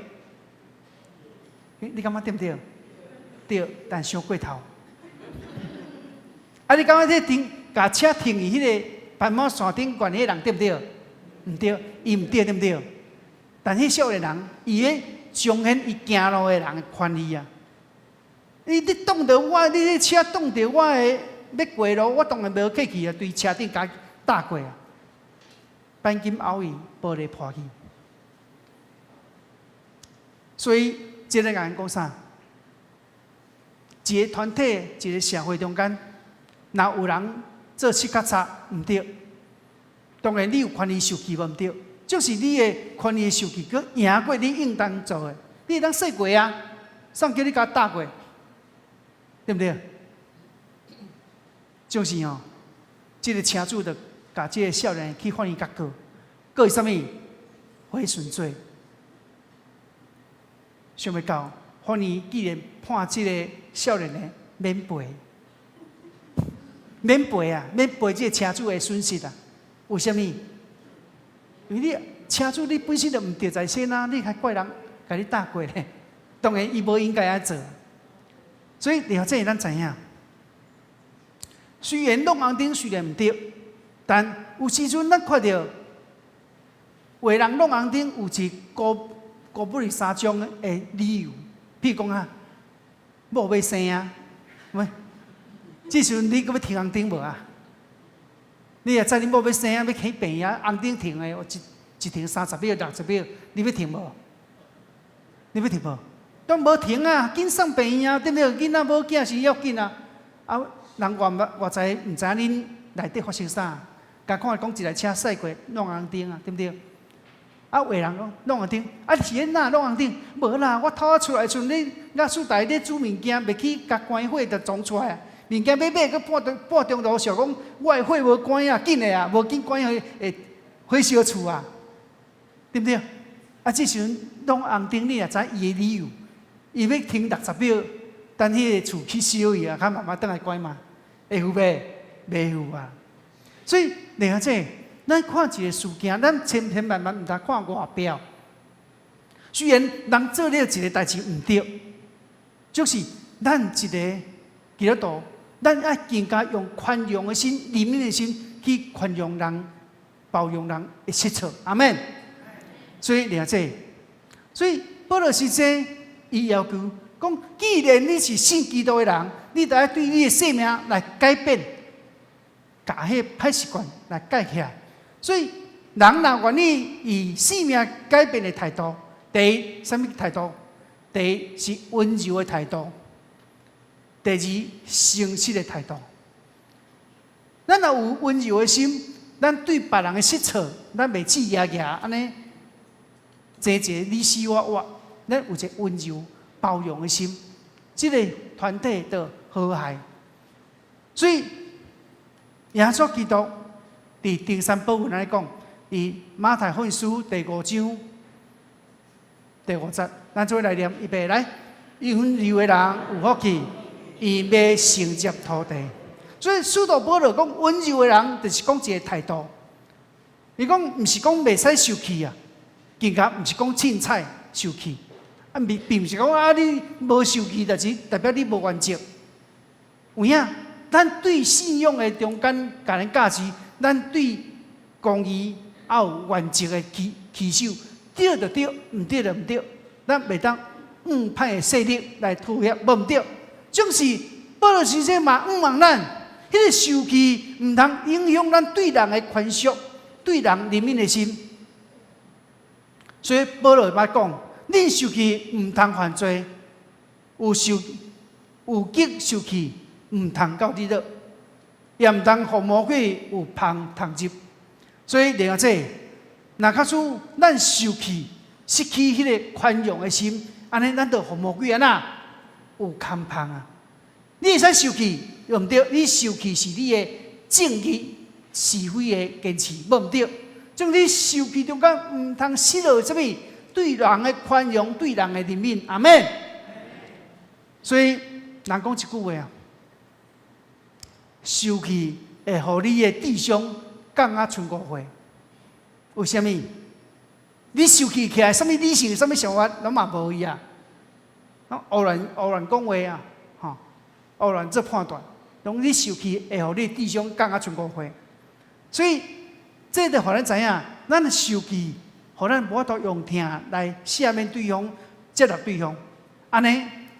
[SPEAKER 3] 你感覺對毋對？對，但傷過頭。啊，你感覺這停，共車停佇彼个斑馬線頂懸彼个人對毋對？毋對，伊毋對，對毋對？但彼少年人，伊咧彰顯伊行路的人的權利啊！你擋著我，你這車擋著我的欲過路，我當然無客氣啊，對車頂共踏過啊，鈑金拗伊，玻璃破去。所以這个人講啥？一个團體，一个社會中間，若有人做失較差，毋對，當然你有權利受氣無毋對，就是你的權利受氣，閣贏過你應當做的，你會當說過啊，啥叫你共打過，對毋對？就是吼，這个車主就共這个少年去法院共告，告伊啥物？毀損罪。想袂到，法院竟然判這个少年的免賠，免賠啊，免賠這个車主的損失啊！為啥物？因為你車主你本身就毋對在先啊，你還怪人共你打過咧？當然伊無應該按呢做。所以，了這咱知影，雖然弄紅燈雖然毋對，但有時陣咱看著有人弄紅燈有一個五不三種的理由，譬如講啊，某欲生啊，喂，這時陣你閣欲停紅燈無啊？你若知恁某欲生啊，欲去病院，紅燈停的，一停30秒、60秒，你欲停無？你欲停無？都無停啊，緊送病院啊，對毋對？囡仔某囝是要緊啊！啊，人外外在毋知影恁內底發生啥，共看講一台車駛過弄紅燈啊，對毋對？啊，有人講弄紅燈，啊是按怎弄紅燈？無啦，我頭仔出來時陣，咧亞書台咧煮物件，袂去共關火就撞出來啊！物件欲買，閣半中途想講，我的火無關啊，緊的啊，無緊關火會火燒厝啊，對毋對？啊，這時陣弄紅燈，你若知伊的理由，伊欲停60秒，等彼个厝去燒去啊，較慢慢轉來關嘛，會赴袂？袂赴啊！所以，另外這。咱看一个事件，咱千千萬萬毋通看外表。雖然人做了一个代誌毋對，就是咱一个基督徒，咱愛更加用寬容的心、憐憫的心去寬容人、包容人的失錯。阿們。所以，另這，所以保羅實際伊要求講，既然你是信基督的人，你著愛對你的生命來改變，共彼个歹習慣來改起來。所以，人若願意以生命改變的態度，第一，啥物態度？第一是溫柔的態度，第二誠實的態度。咱若有溫柔的心，咱對別人的失錯，咱袂氣牙牙按呢，爭一个你死我活。咱有一个溫柔包容的心，這个團體的和諧。所以，耶穌基督佇登山寶訓按呢講，佇馬太福音書第五章第五節，咱做伙來念，預備來。溫柔的人有福氣，𪜶欲承接土地。所以使徒保羅講溫柔的人，就是講一个態度。伊講毋是講袂使受氣啊，更加毋是講凊彩受氣。啊，並毋是講啊，你無受氣，就是代表你無原則。有影，咱對信仰的中間，共咱教示，咱對公義也有原則的持守，對就對，毋對就毋對。咱袂當用歹的勢力來妥協，無毋對。總是保羅先生嘛，向望咱，彼个受氣毋通影響咱對人的寬恕，對人憐憫的心。所以保羅捌講，恁受氣毋通犯罪，有激受氣，毋通到日落，也毋通予魔鬼有縫通入。所以另外這，若假使咱受氣，失去彼个寬容的心，按呢咱就予魔鬼按怎有空縫啊！你會使受氣，對毋對？你受氣是你的正義是非的堅持，無毋對。總你受氣中間毋通失落啥物？對人的寬容，對人的憐憫，阿們。所以人講一句話啊，受氣會予你的智商降啊賰5歲。為啥物？你受氣起來，啥物理性、啥物想法，攏嘛無去啊！胡亂胡亂講話啊，吼，胡亂做判斷，攏你受氣會予你的智商降啊賰5歲。所以，這就予咱知影，咱受氣，予咱無法度用疼來赦免對方、接納對方。按呢，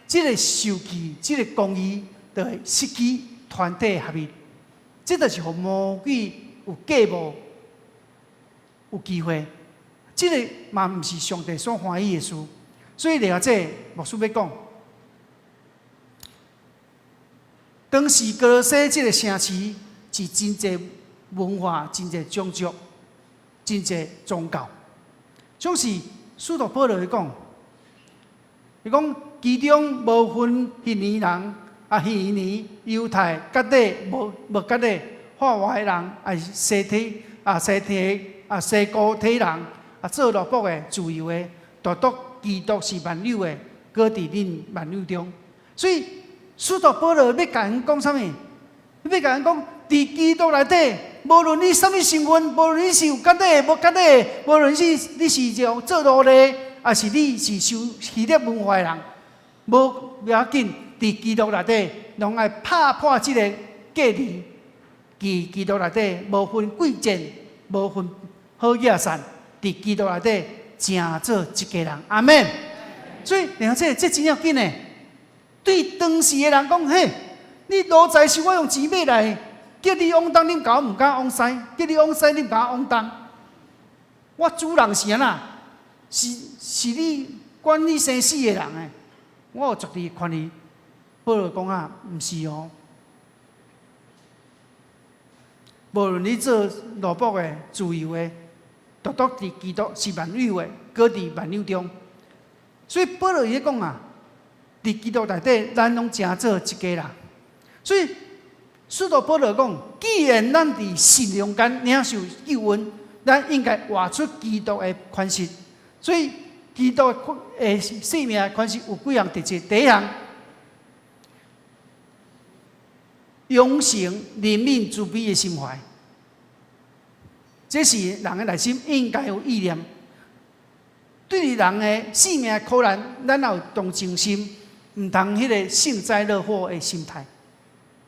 [SPEAKER 3] 這个受氣、這个公義，就會失去團體合一。這就是予魔鬼有計謀、有機會。這个嘛毋是上帝所歡喜的事。所以了這牧師欲講，當時歌羅西這个城市是真濟文化、真濟種族、真濟宗教。總是使徒保羅伊講，伊講其中無分希利尼人啊，希利尼、猶太、割禮無無割禮、化外的人，抑是西體啊西體啊西古體人啊，做奴僕的、自由的，獨獨基督是萬有的，閣佇恁萬有中。所以使徒保羅欲共𪜶講啥物？欲共𪜶講，佇基督內底，無論你啥物身份，無論你是有割禮無割禮，無論是你是做做奴隸，抑是你是受希臘文化的人，無要緊，佇基督內底，攏愛拍破這個隔離。佇基督內底，無分貴賤，無分好野散，佇基督內底，成做一家人。阿們。所以，兩這這真要緊的。對當時的人講，嘿，你奴才是我用錢買來，叫你往東，你敢毋敢往西？叫你往西，你毋敢往東？我主人是按怎？是是你管你生死的人欸，我有絕對權利。保羅講啊，毋是哦。無論你做奴僕的、自由的，獨獨佇基督是萬有的，閣佇萬有中。所以保羅伊咧講啊，佇基督內底，咱攏成做一家人。所以使徒保羅講，既然咱佇信仰間領受救恩，咱應該活出基督的款式。所以基督的生命的款式有幾項特質？第一項，養成憐憫慈悲的心懷，這是人的內心應該有意念。對人的性命苦難，咱也有同情心，毋通彼个幸災樂禍的心態。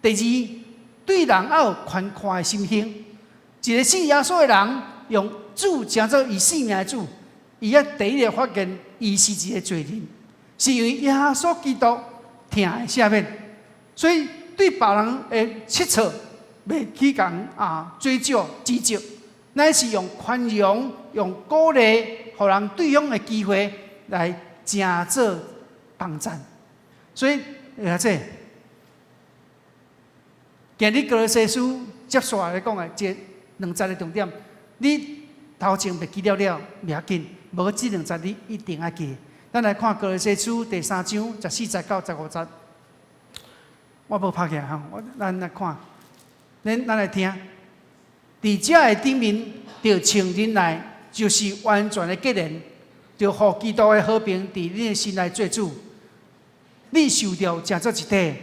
[SPEAKER 3] 第二，對人愛有寬闊的心胸。一個信耶穌的人，用主成做伊性命的主，伊愛第一个發現，伊是一个罪人，是因為耶穌基督疼的赦免，所以對別人的切錯，袂去共啊追究指責，乃是用寬容、用鼓勵，予人對方的機會來成做幫贊。所以，阿這今日歌羅西書接續來講的這兩節的重點，你頭前袂記了了，袂要緊，無這兩節你一定愛記。咱來看歌羅西書第三章十四節到十五節，我無拍起來吼，我咱來看，咱咱來聽。佇這的頂面，著穿忍耐，就是完全的結連，著予基督的和平佇恁的心內做主。恁受召成做一體，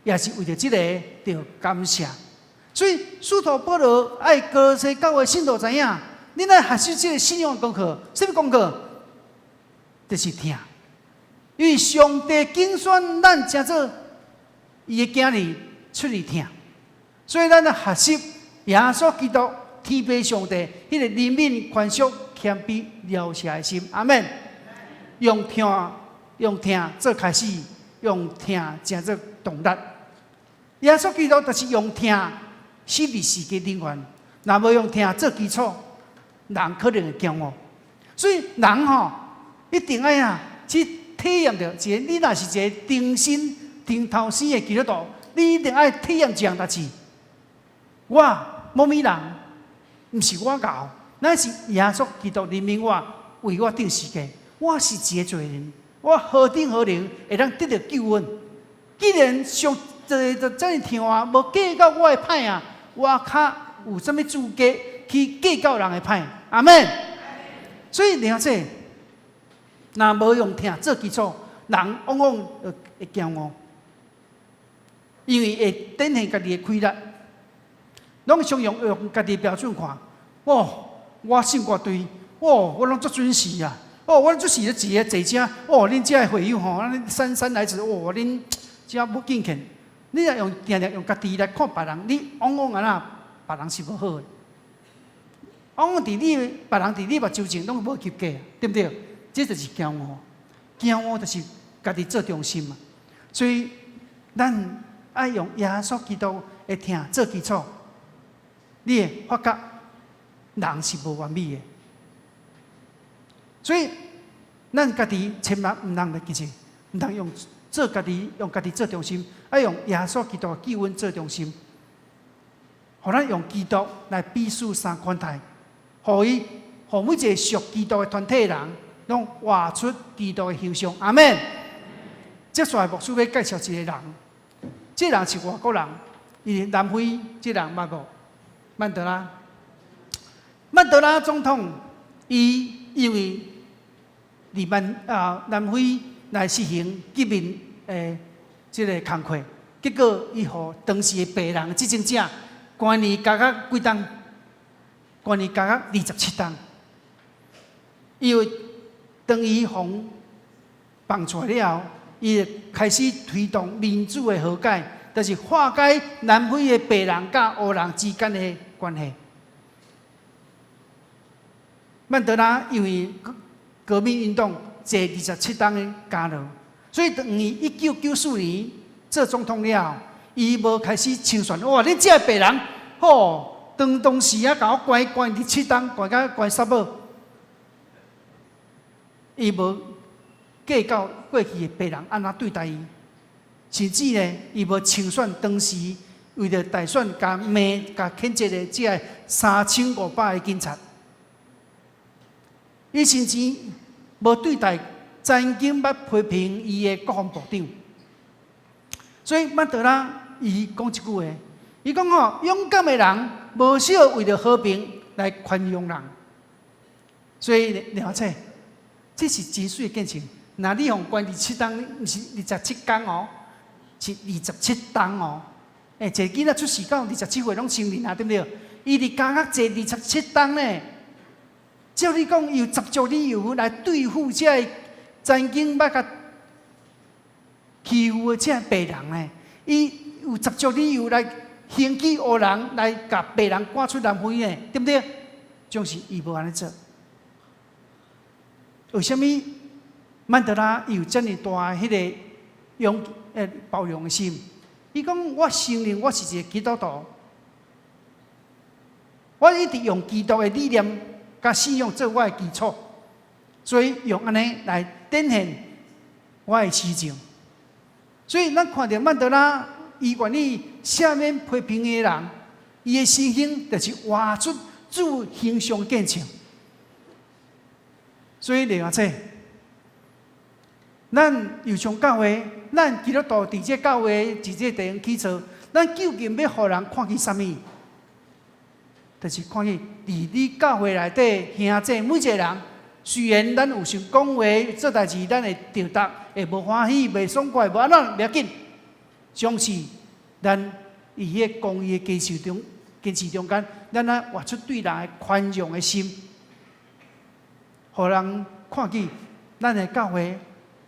[SPEAKER 3] 也是為著這個著感謝。所以，使徒保羅愛歌羅西教會信徒知影，恁愛學習這个信仰功課，啥物功課？就是疼。因為上帝揀選咱成做伊的囝兒出於疼，所以咱愛學習耶穌基督天父上帝彼个憐憫、寬恕、謙卑、饒恕的心。阿們。用疼，用疼做開始，用疼成做動力。耶穌基督就是用疼死佇十字架頂懸，若無用疼做基礎，人可能會驕傲。所以人吼一定愛啊去體驗著一個，你若是一個重新重頭生的基督徒，你一定愛體驗一項代誌。我某物人，毋是我𠢕，乃是耶穌基督憐憫我，為我釘十字架。我是一個罪人，我何等何能會當得著救恩？既然上帝就遮爾疼我，無計較我的歹啊，我較有啥物資格去計較人的歹？阿們。所以，了解，若無用疼做基礎，人往往會驕傲，因為會展現家己的氣力，攏常用用家己的標準看。哦，我信偌對，哦，我攏足準時啊！哦，我準時咧坐咧坐遮。哦，恁遮的會友吼，恁姍姍來遲，哦，恁遮無敬虔。你若用定定用家己來看別人，你往往按怎，別人是無好的。往往佇你別人佇你目睭前攏無及格，對毋對？這就是驕傲，驕傲就是家己做中心嘛。所以，咱愛用耶穌基督的疼做基礎，你會發覺人是無完美的。所以，咱家己千萬毋通來記住，毋通用做家己，用家己做中心，愛用耶穌基督的救恩做中心。予咱用基督來彼此相款待，予伊，予每一個屬基督的團體的人，攏活出基督的形象。阿們。接下來牧師欲介紹一個人，這個人是外國人，伊南非這個人捌無？曼德拉，曼德拉總統，伊因為佇曼啊南非來實行革命的這个工課，結果伊予當時的白人執政者關佇監獄幾冬，關佇監獄27冬。因為當伊予放出來了後，伊就開始推動民主的和解，就是化解南非的白人佮黑人之間的關係。曼德拉因為革命運動坐27冬的監牢，所以當伊1994年做總統了後，伊無開始清算。哇！恁這个白人，吼，當當時啊，共我關關27冬，關甲關殺無。伊無計較過去的白人按怎對待伊，甚至呢，伊無清算當時為著大選共罵、共譴責的這个3500个警察。伊甚至無對待曾經捌批評伊的國防部長。所以曼德拉伊講一句話，伊講吼，勇敢的人無需要為著和平來寬容人。所以了解，這是真媠的見證。若你予關27冬，毋是27工哦，是27冬哦。欸，一个囡仔出世到27歲攏成年啊，對毋對？伊佇監獄坐27冬呢。照理講，有十足理由來對付這个曾經捌共欺負的這个白人呢。伊有十足理由來興起黑人來共白人趕出南非呢，對毋對？總是伊無按呢做。為啥物曼德拉伊有遮爾大彼个勇包容的心？伊講，我承認我是一个基督徒，我一直用基督的理念佮信仰做我的基礎，所以用按呢來展現我的施政。所以咱看著曼德拉，伊願意赦免批評的人，伊的身形就是活出主形象見證。所以另外這，咱右上教會，咱基督徒佇這教會，佇這地方起厝，咱究竟欲予人看見啥物？就是看見佇你教會內底兄弟每一個人，雖然咱有時講話做代誌，咱會著觸，會無歡喜、袂爽快、無按怎袂要緊，總是咱佇彼個公義的堅持中，堅持中間，咱愛活出對人的寬容的心，予人看見咱的教會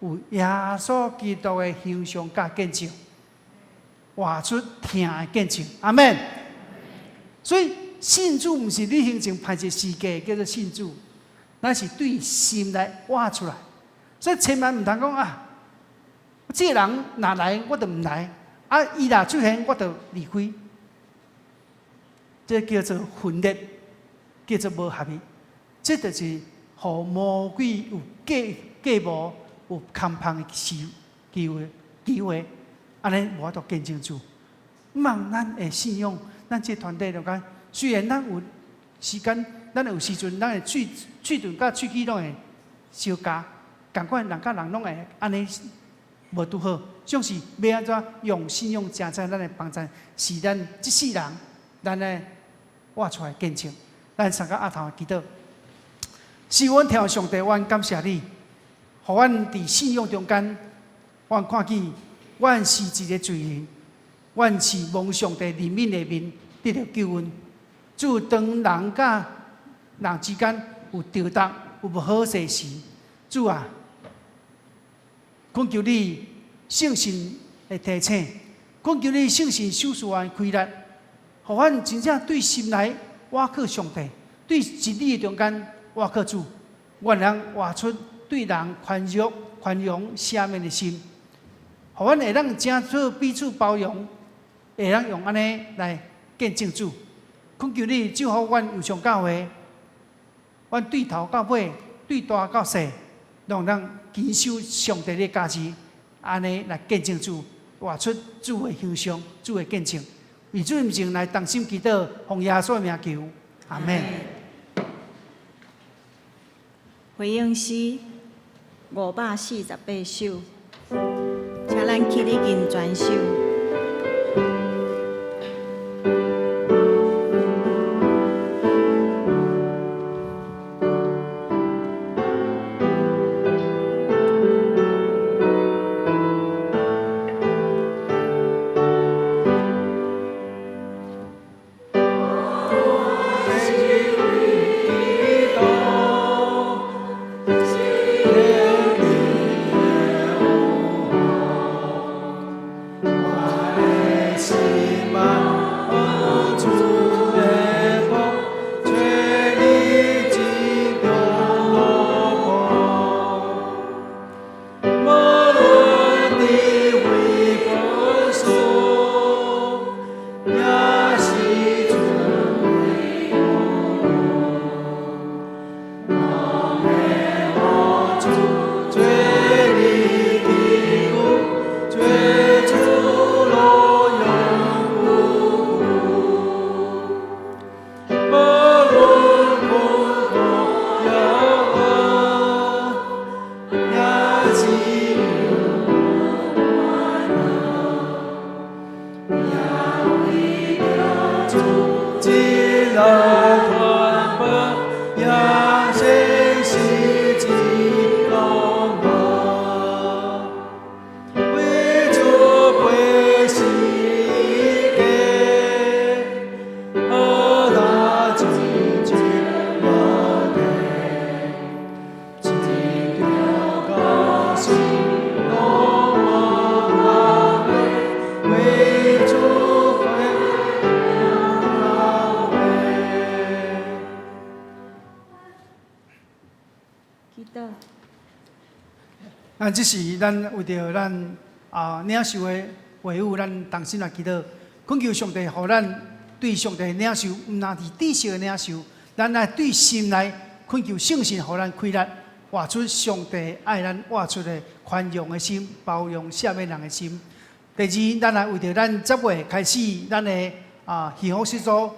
[SPEAKER 3] 有耶穌基督的形象佮見證，活出疼的見證。阿們。所以信主毋是你胸前排一个十字架叫做信主，咱是對心內活出來。所以千萬毋通講啊，這个人若來我就毋來，啊，伊若出現我就離開，這叫做分裂，叫做無合一。這就是予魔鬼有計計謀、有空芳的時機會機會，按呢無法度見證主。望咱的信仰，咱這團體中間，雖然咱有時間，咱有時陣，咱會喙喙唇佮喙齒攏會相咬，仝款人佮人攏會按呢無拄好，總是欲按怎用信仰成在咱的幫贊，是咱這世人，咱來活出來見證。咱三個阿頭祈禱，是阮天父上帝，阮感謝你，予阮佇信仰中間，阮看見阮是一个罪人，阮是蒙上帝憐憫的面得著救恩。主，當人佮人之間有著觸、有無好勢時，主啊，懇求你聖神的提醒，懇求你聖神手術的開力，予阮真正對心內倚靠上帝，對真理的中間倚靠主，願咱活出對人寬容、寬容、赦免的心，予阮會當誠做彼此包容，會當用按呢來見證主。懇求你祝福阮右上教會，阮對頭到尾，對大到細，攏通謹守上帝的教示，按呢來見證主，活出主的形象，主的見證。為主名來同心祈禱，奉耶穌的名求，阿門。
[SPEAKER 1] 回應詩548首，請咱起立認全首。祈禱。
[SPEAKER 3] 咱這是咱為著咱領袖的話語，咱同心來祈禱，懇求上帝予咱對上帝的領袖，毋但是知識的領袖，咱來對心內懇求聖神予咱開力，活出上帝愛咱活出的寬容的心、包容赦免人的心。第二，咱來為著咱10月開始，咱的幸福小組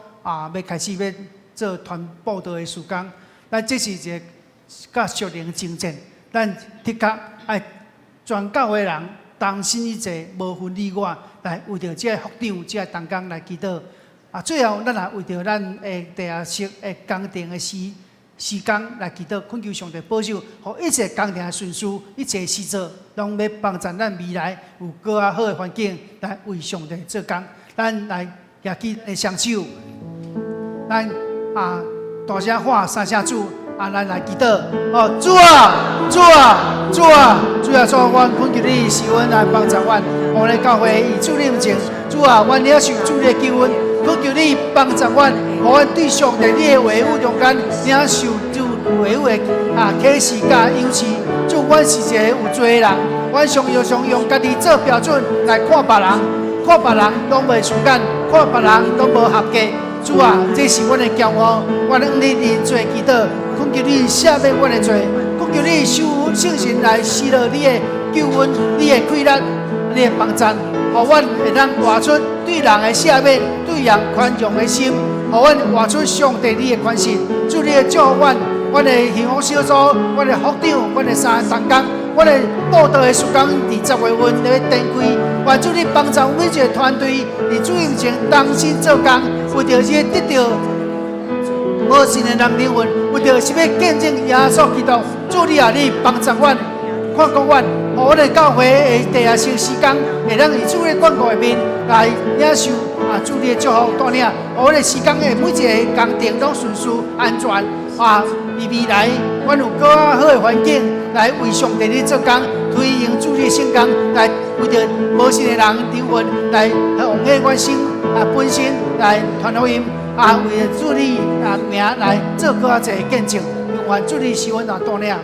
[SPEAKER 3] 欲開始欲做傳布道的事工，咱這是一个佮屬靈爭戰，咱的確愛全教會人同心一致，無分你我，來為著這个牧長、這个同工來祈禱。最後咱也為著咱的地下室的工程的時工來祈禱，懇求上帝保守，予一切工程的順遂，一切事做，攏欲幫助咱未來有閣較好的環境來為上帝做工。咱來舉起雙手，咱大聲喊三聲主，咱來祈禱。哦，主啊，主啊，主啊，主啊，主，阮懇求你施恩來幫助阮，予咱教會以主你面前，主啊，阮領受主你的救恩，懇求你幫助阮，予阮對上帝你的話語中間領受主話語的啟示佮樣式。主，阮是一个有罪的人，阮常常用家己做標準來看別人，看別人攏袂順眼，看別人攏無合格。主啊，這是阮的驕傲，阮向你認罪祈禱，懇求你赦免阮的罪，懇求你受聖神來施落你的救恩、你的氣力、你的幫助，予阮會當活出對人的赦免、對人寬容的心，予阮活出上帝你的寬恕。主，你的祝福阮，阮的幸福小組、阮的牧長、阮的三个同工、阮的布道的事工，佇10月份咧展開。願主你幫助每一个團隊，佇主面前同心做工，為著是得著無信的人靈魂，為著是欲見證耶穌基督。主你啊，你幫助阮，看顧阮，予阮的教會的地下室時工，會當佇主的眷顧下面來領受主你的祝福帶領，予阮的時工的每一个工程攏順遂安全。佇未來，阮有閣較好的環境來為上帝你做工，推行主你的聖工，來為著無信的人靈魂來奉獻阮身本身來傳福音，為著主你名來做閣較濟見證，願主你施恩來帶領。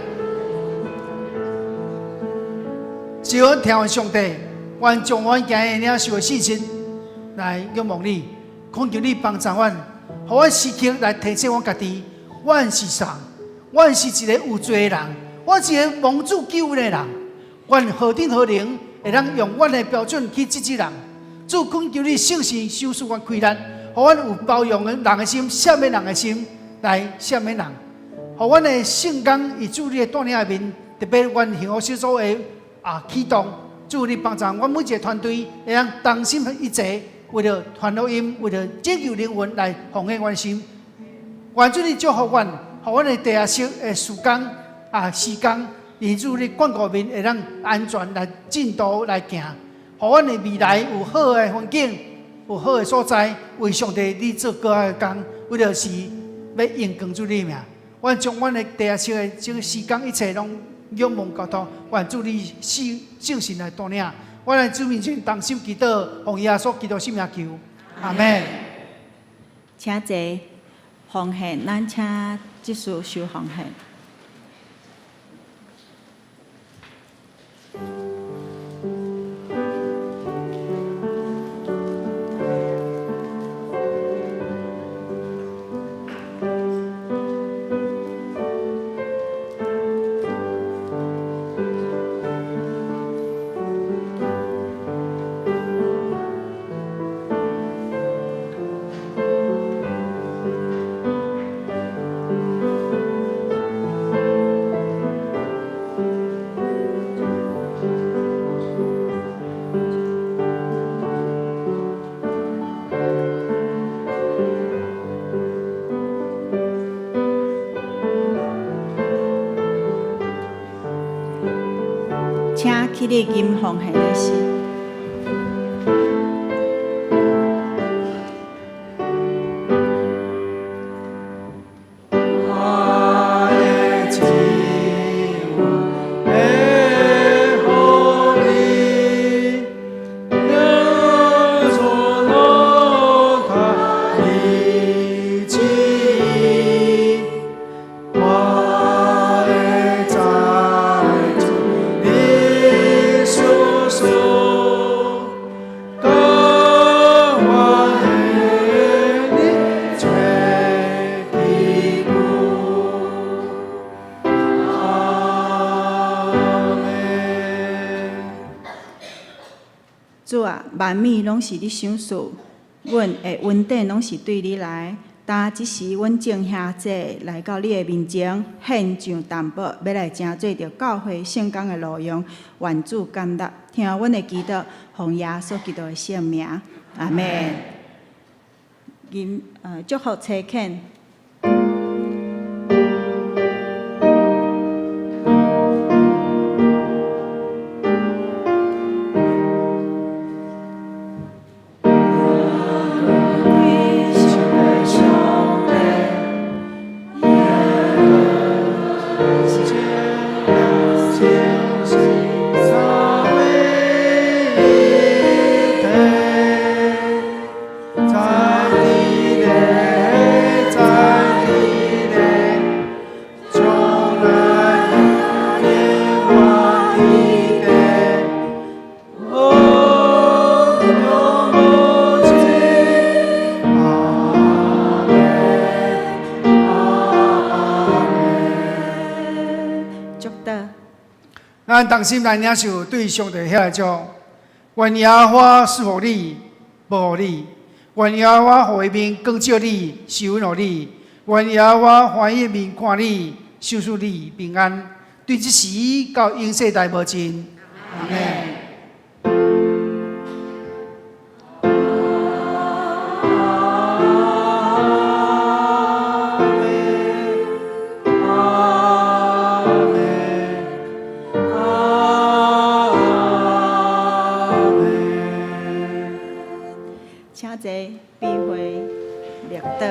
[SPEAKER 3] 施恩聽阮上帝，願將阮今日領受的信息來仰望你，懇求你幫助阮，予阮時刻來提醒阮家己，阮是誰？阮是一个有罪的人，我是一个蒙主救恩的人，阮何等何能會當用阮的標準去制止人？主，懇求你聖神賞賜阮氣力，予阮有包容的人的心、赦免人的心來赦免人，予阮的聖工佇主你的帶領下面，特別阮幸福小組的啟動，主你幫助阮每一個團隊會當同心一致，為著傳福音，為著拯救靈魂來奉獻阮心。願主你祝福阮，予阮的地下室的事工時間，佇主你眷顧面會當安全來進度來行，予阮的未來有好的環境，有好的所在，為上帝你做閣較的工，為著是欲榮光主你名。阮將阮的地下室的這個時間一切攏仰望交託，願主你聖聖神來帶領。阮來主面前同心祈禱，奉耶穌基督聖名求，阿門。
[SPEAKER 1] 請坐，奉獻，咱請執事收奉獻。請起立金奉獻的心。
[SPEAKER 3] 我的主會予你，耶穌落他的旨意，我的在主你所說，甘願你做基督。阿門。
[SPEAKER 1] 主啊，萬物攏是你賞賜，阮的恩典攏是對你來。今這時，阮眾兄弟來到你的面前，獻上淡薄，欲來成做著教會聖工的路用。願主感納，聽阮的祈禱，奉耶穌基督的聖名，阿門。祝福差遣。
[SPEAKER 3] 上帝，耶穌三位一體，在地內，在地內，將來永遠的地，哦，永無盡。阿門，阿門。
[SPEAKER 1] 祝禱。
[SPEAKER 3] 咱同心來領受對上帝遐的祝福。願耶和華賜福你，保護你；願耶和華予伊面光照你，施恩予你；願耶和華歡喜面看你，賞賜你平安。對這時到永世代無盡。阿門。阿門，阿門。
[SPEAKER 1] 請坐，閉會，默禱。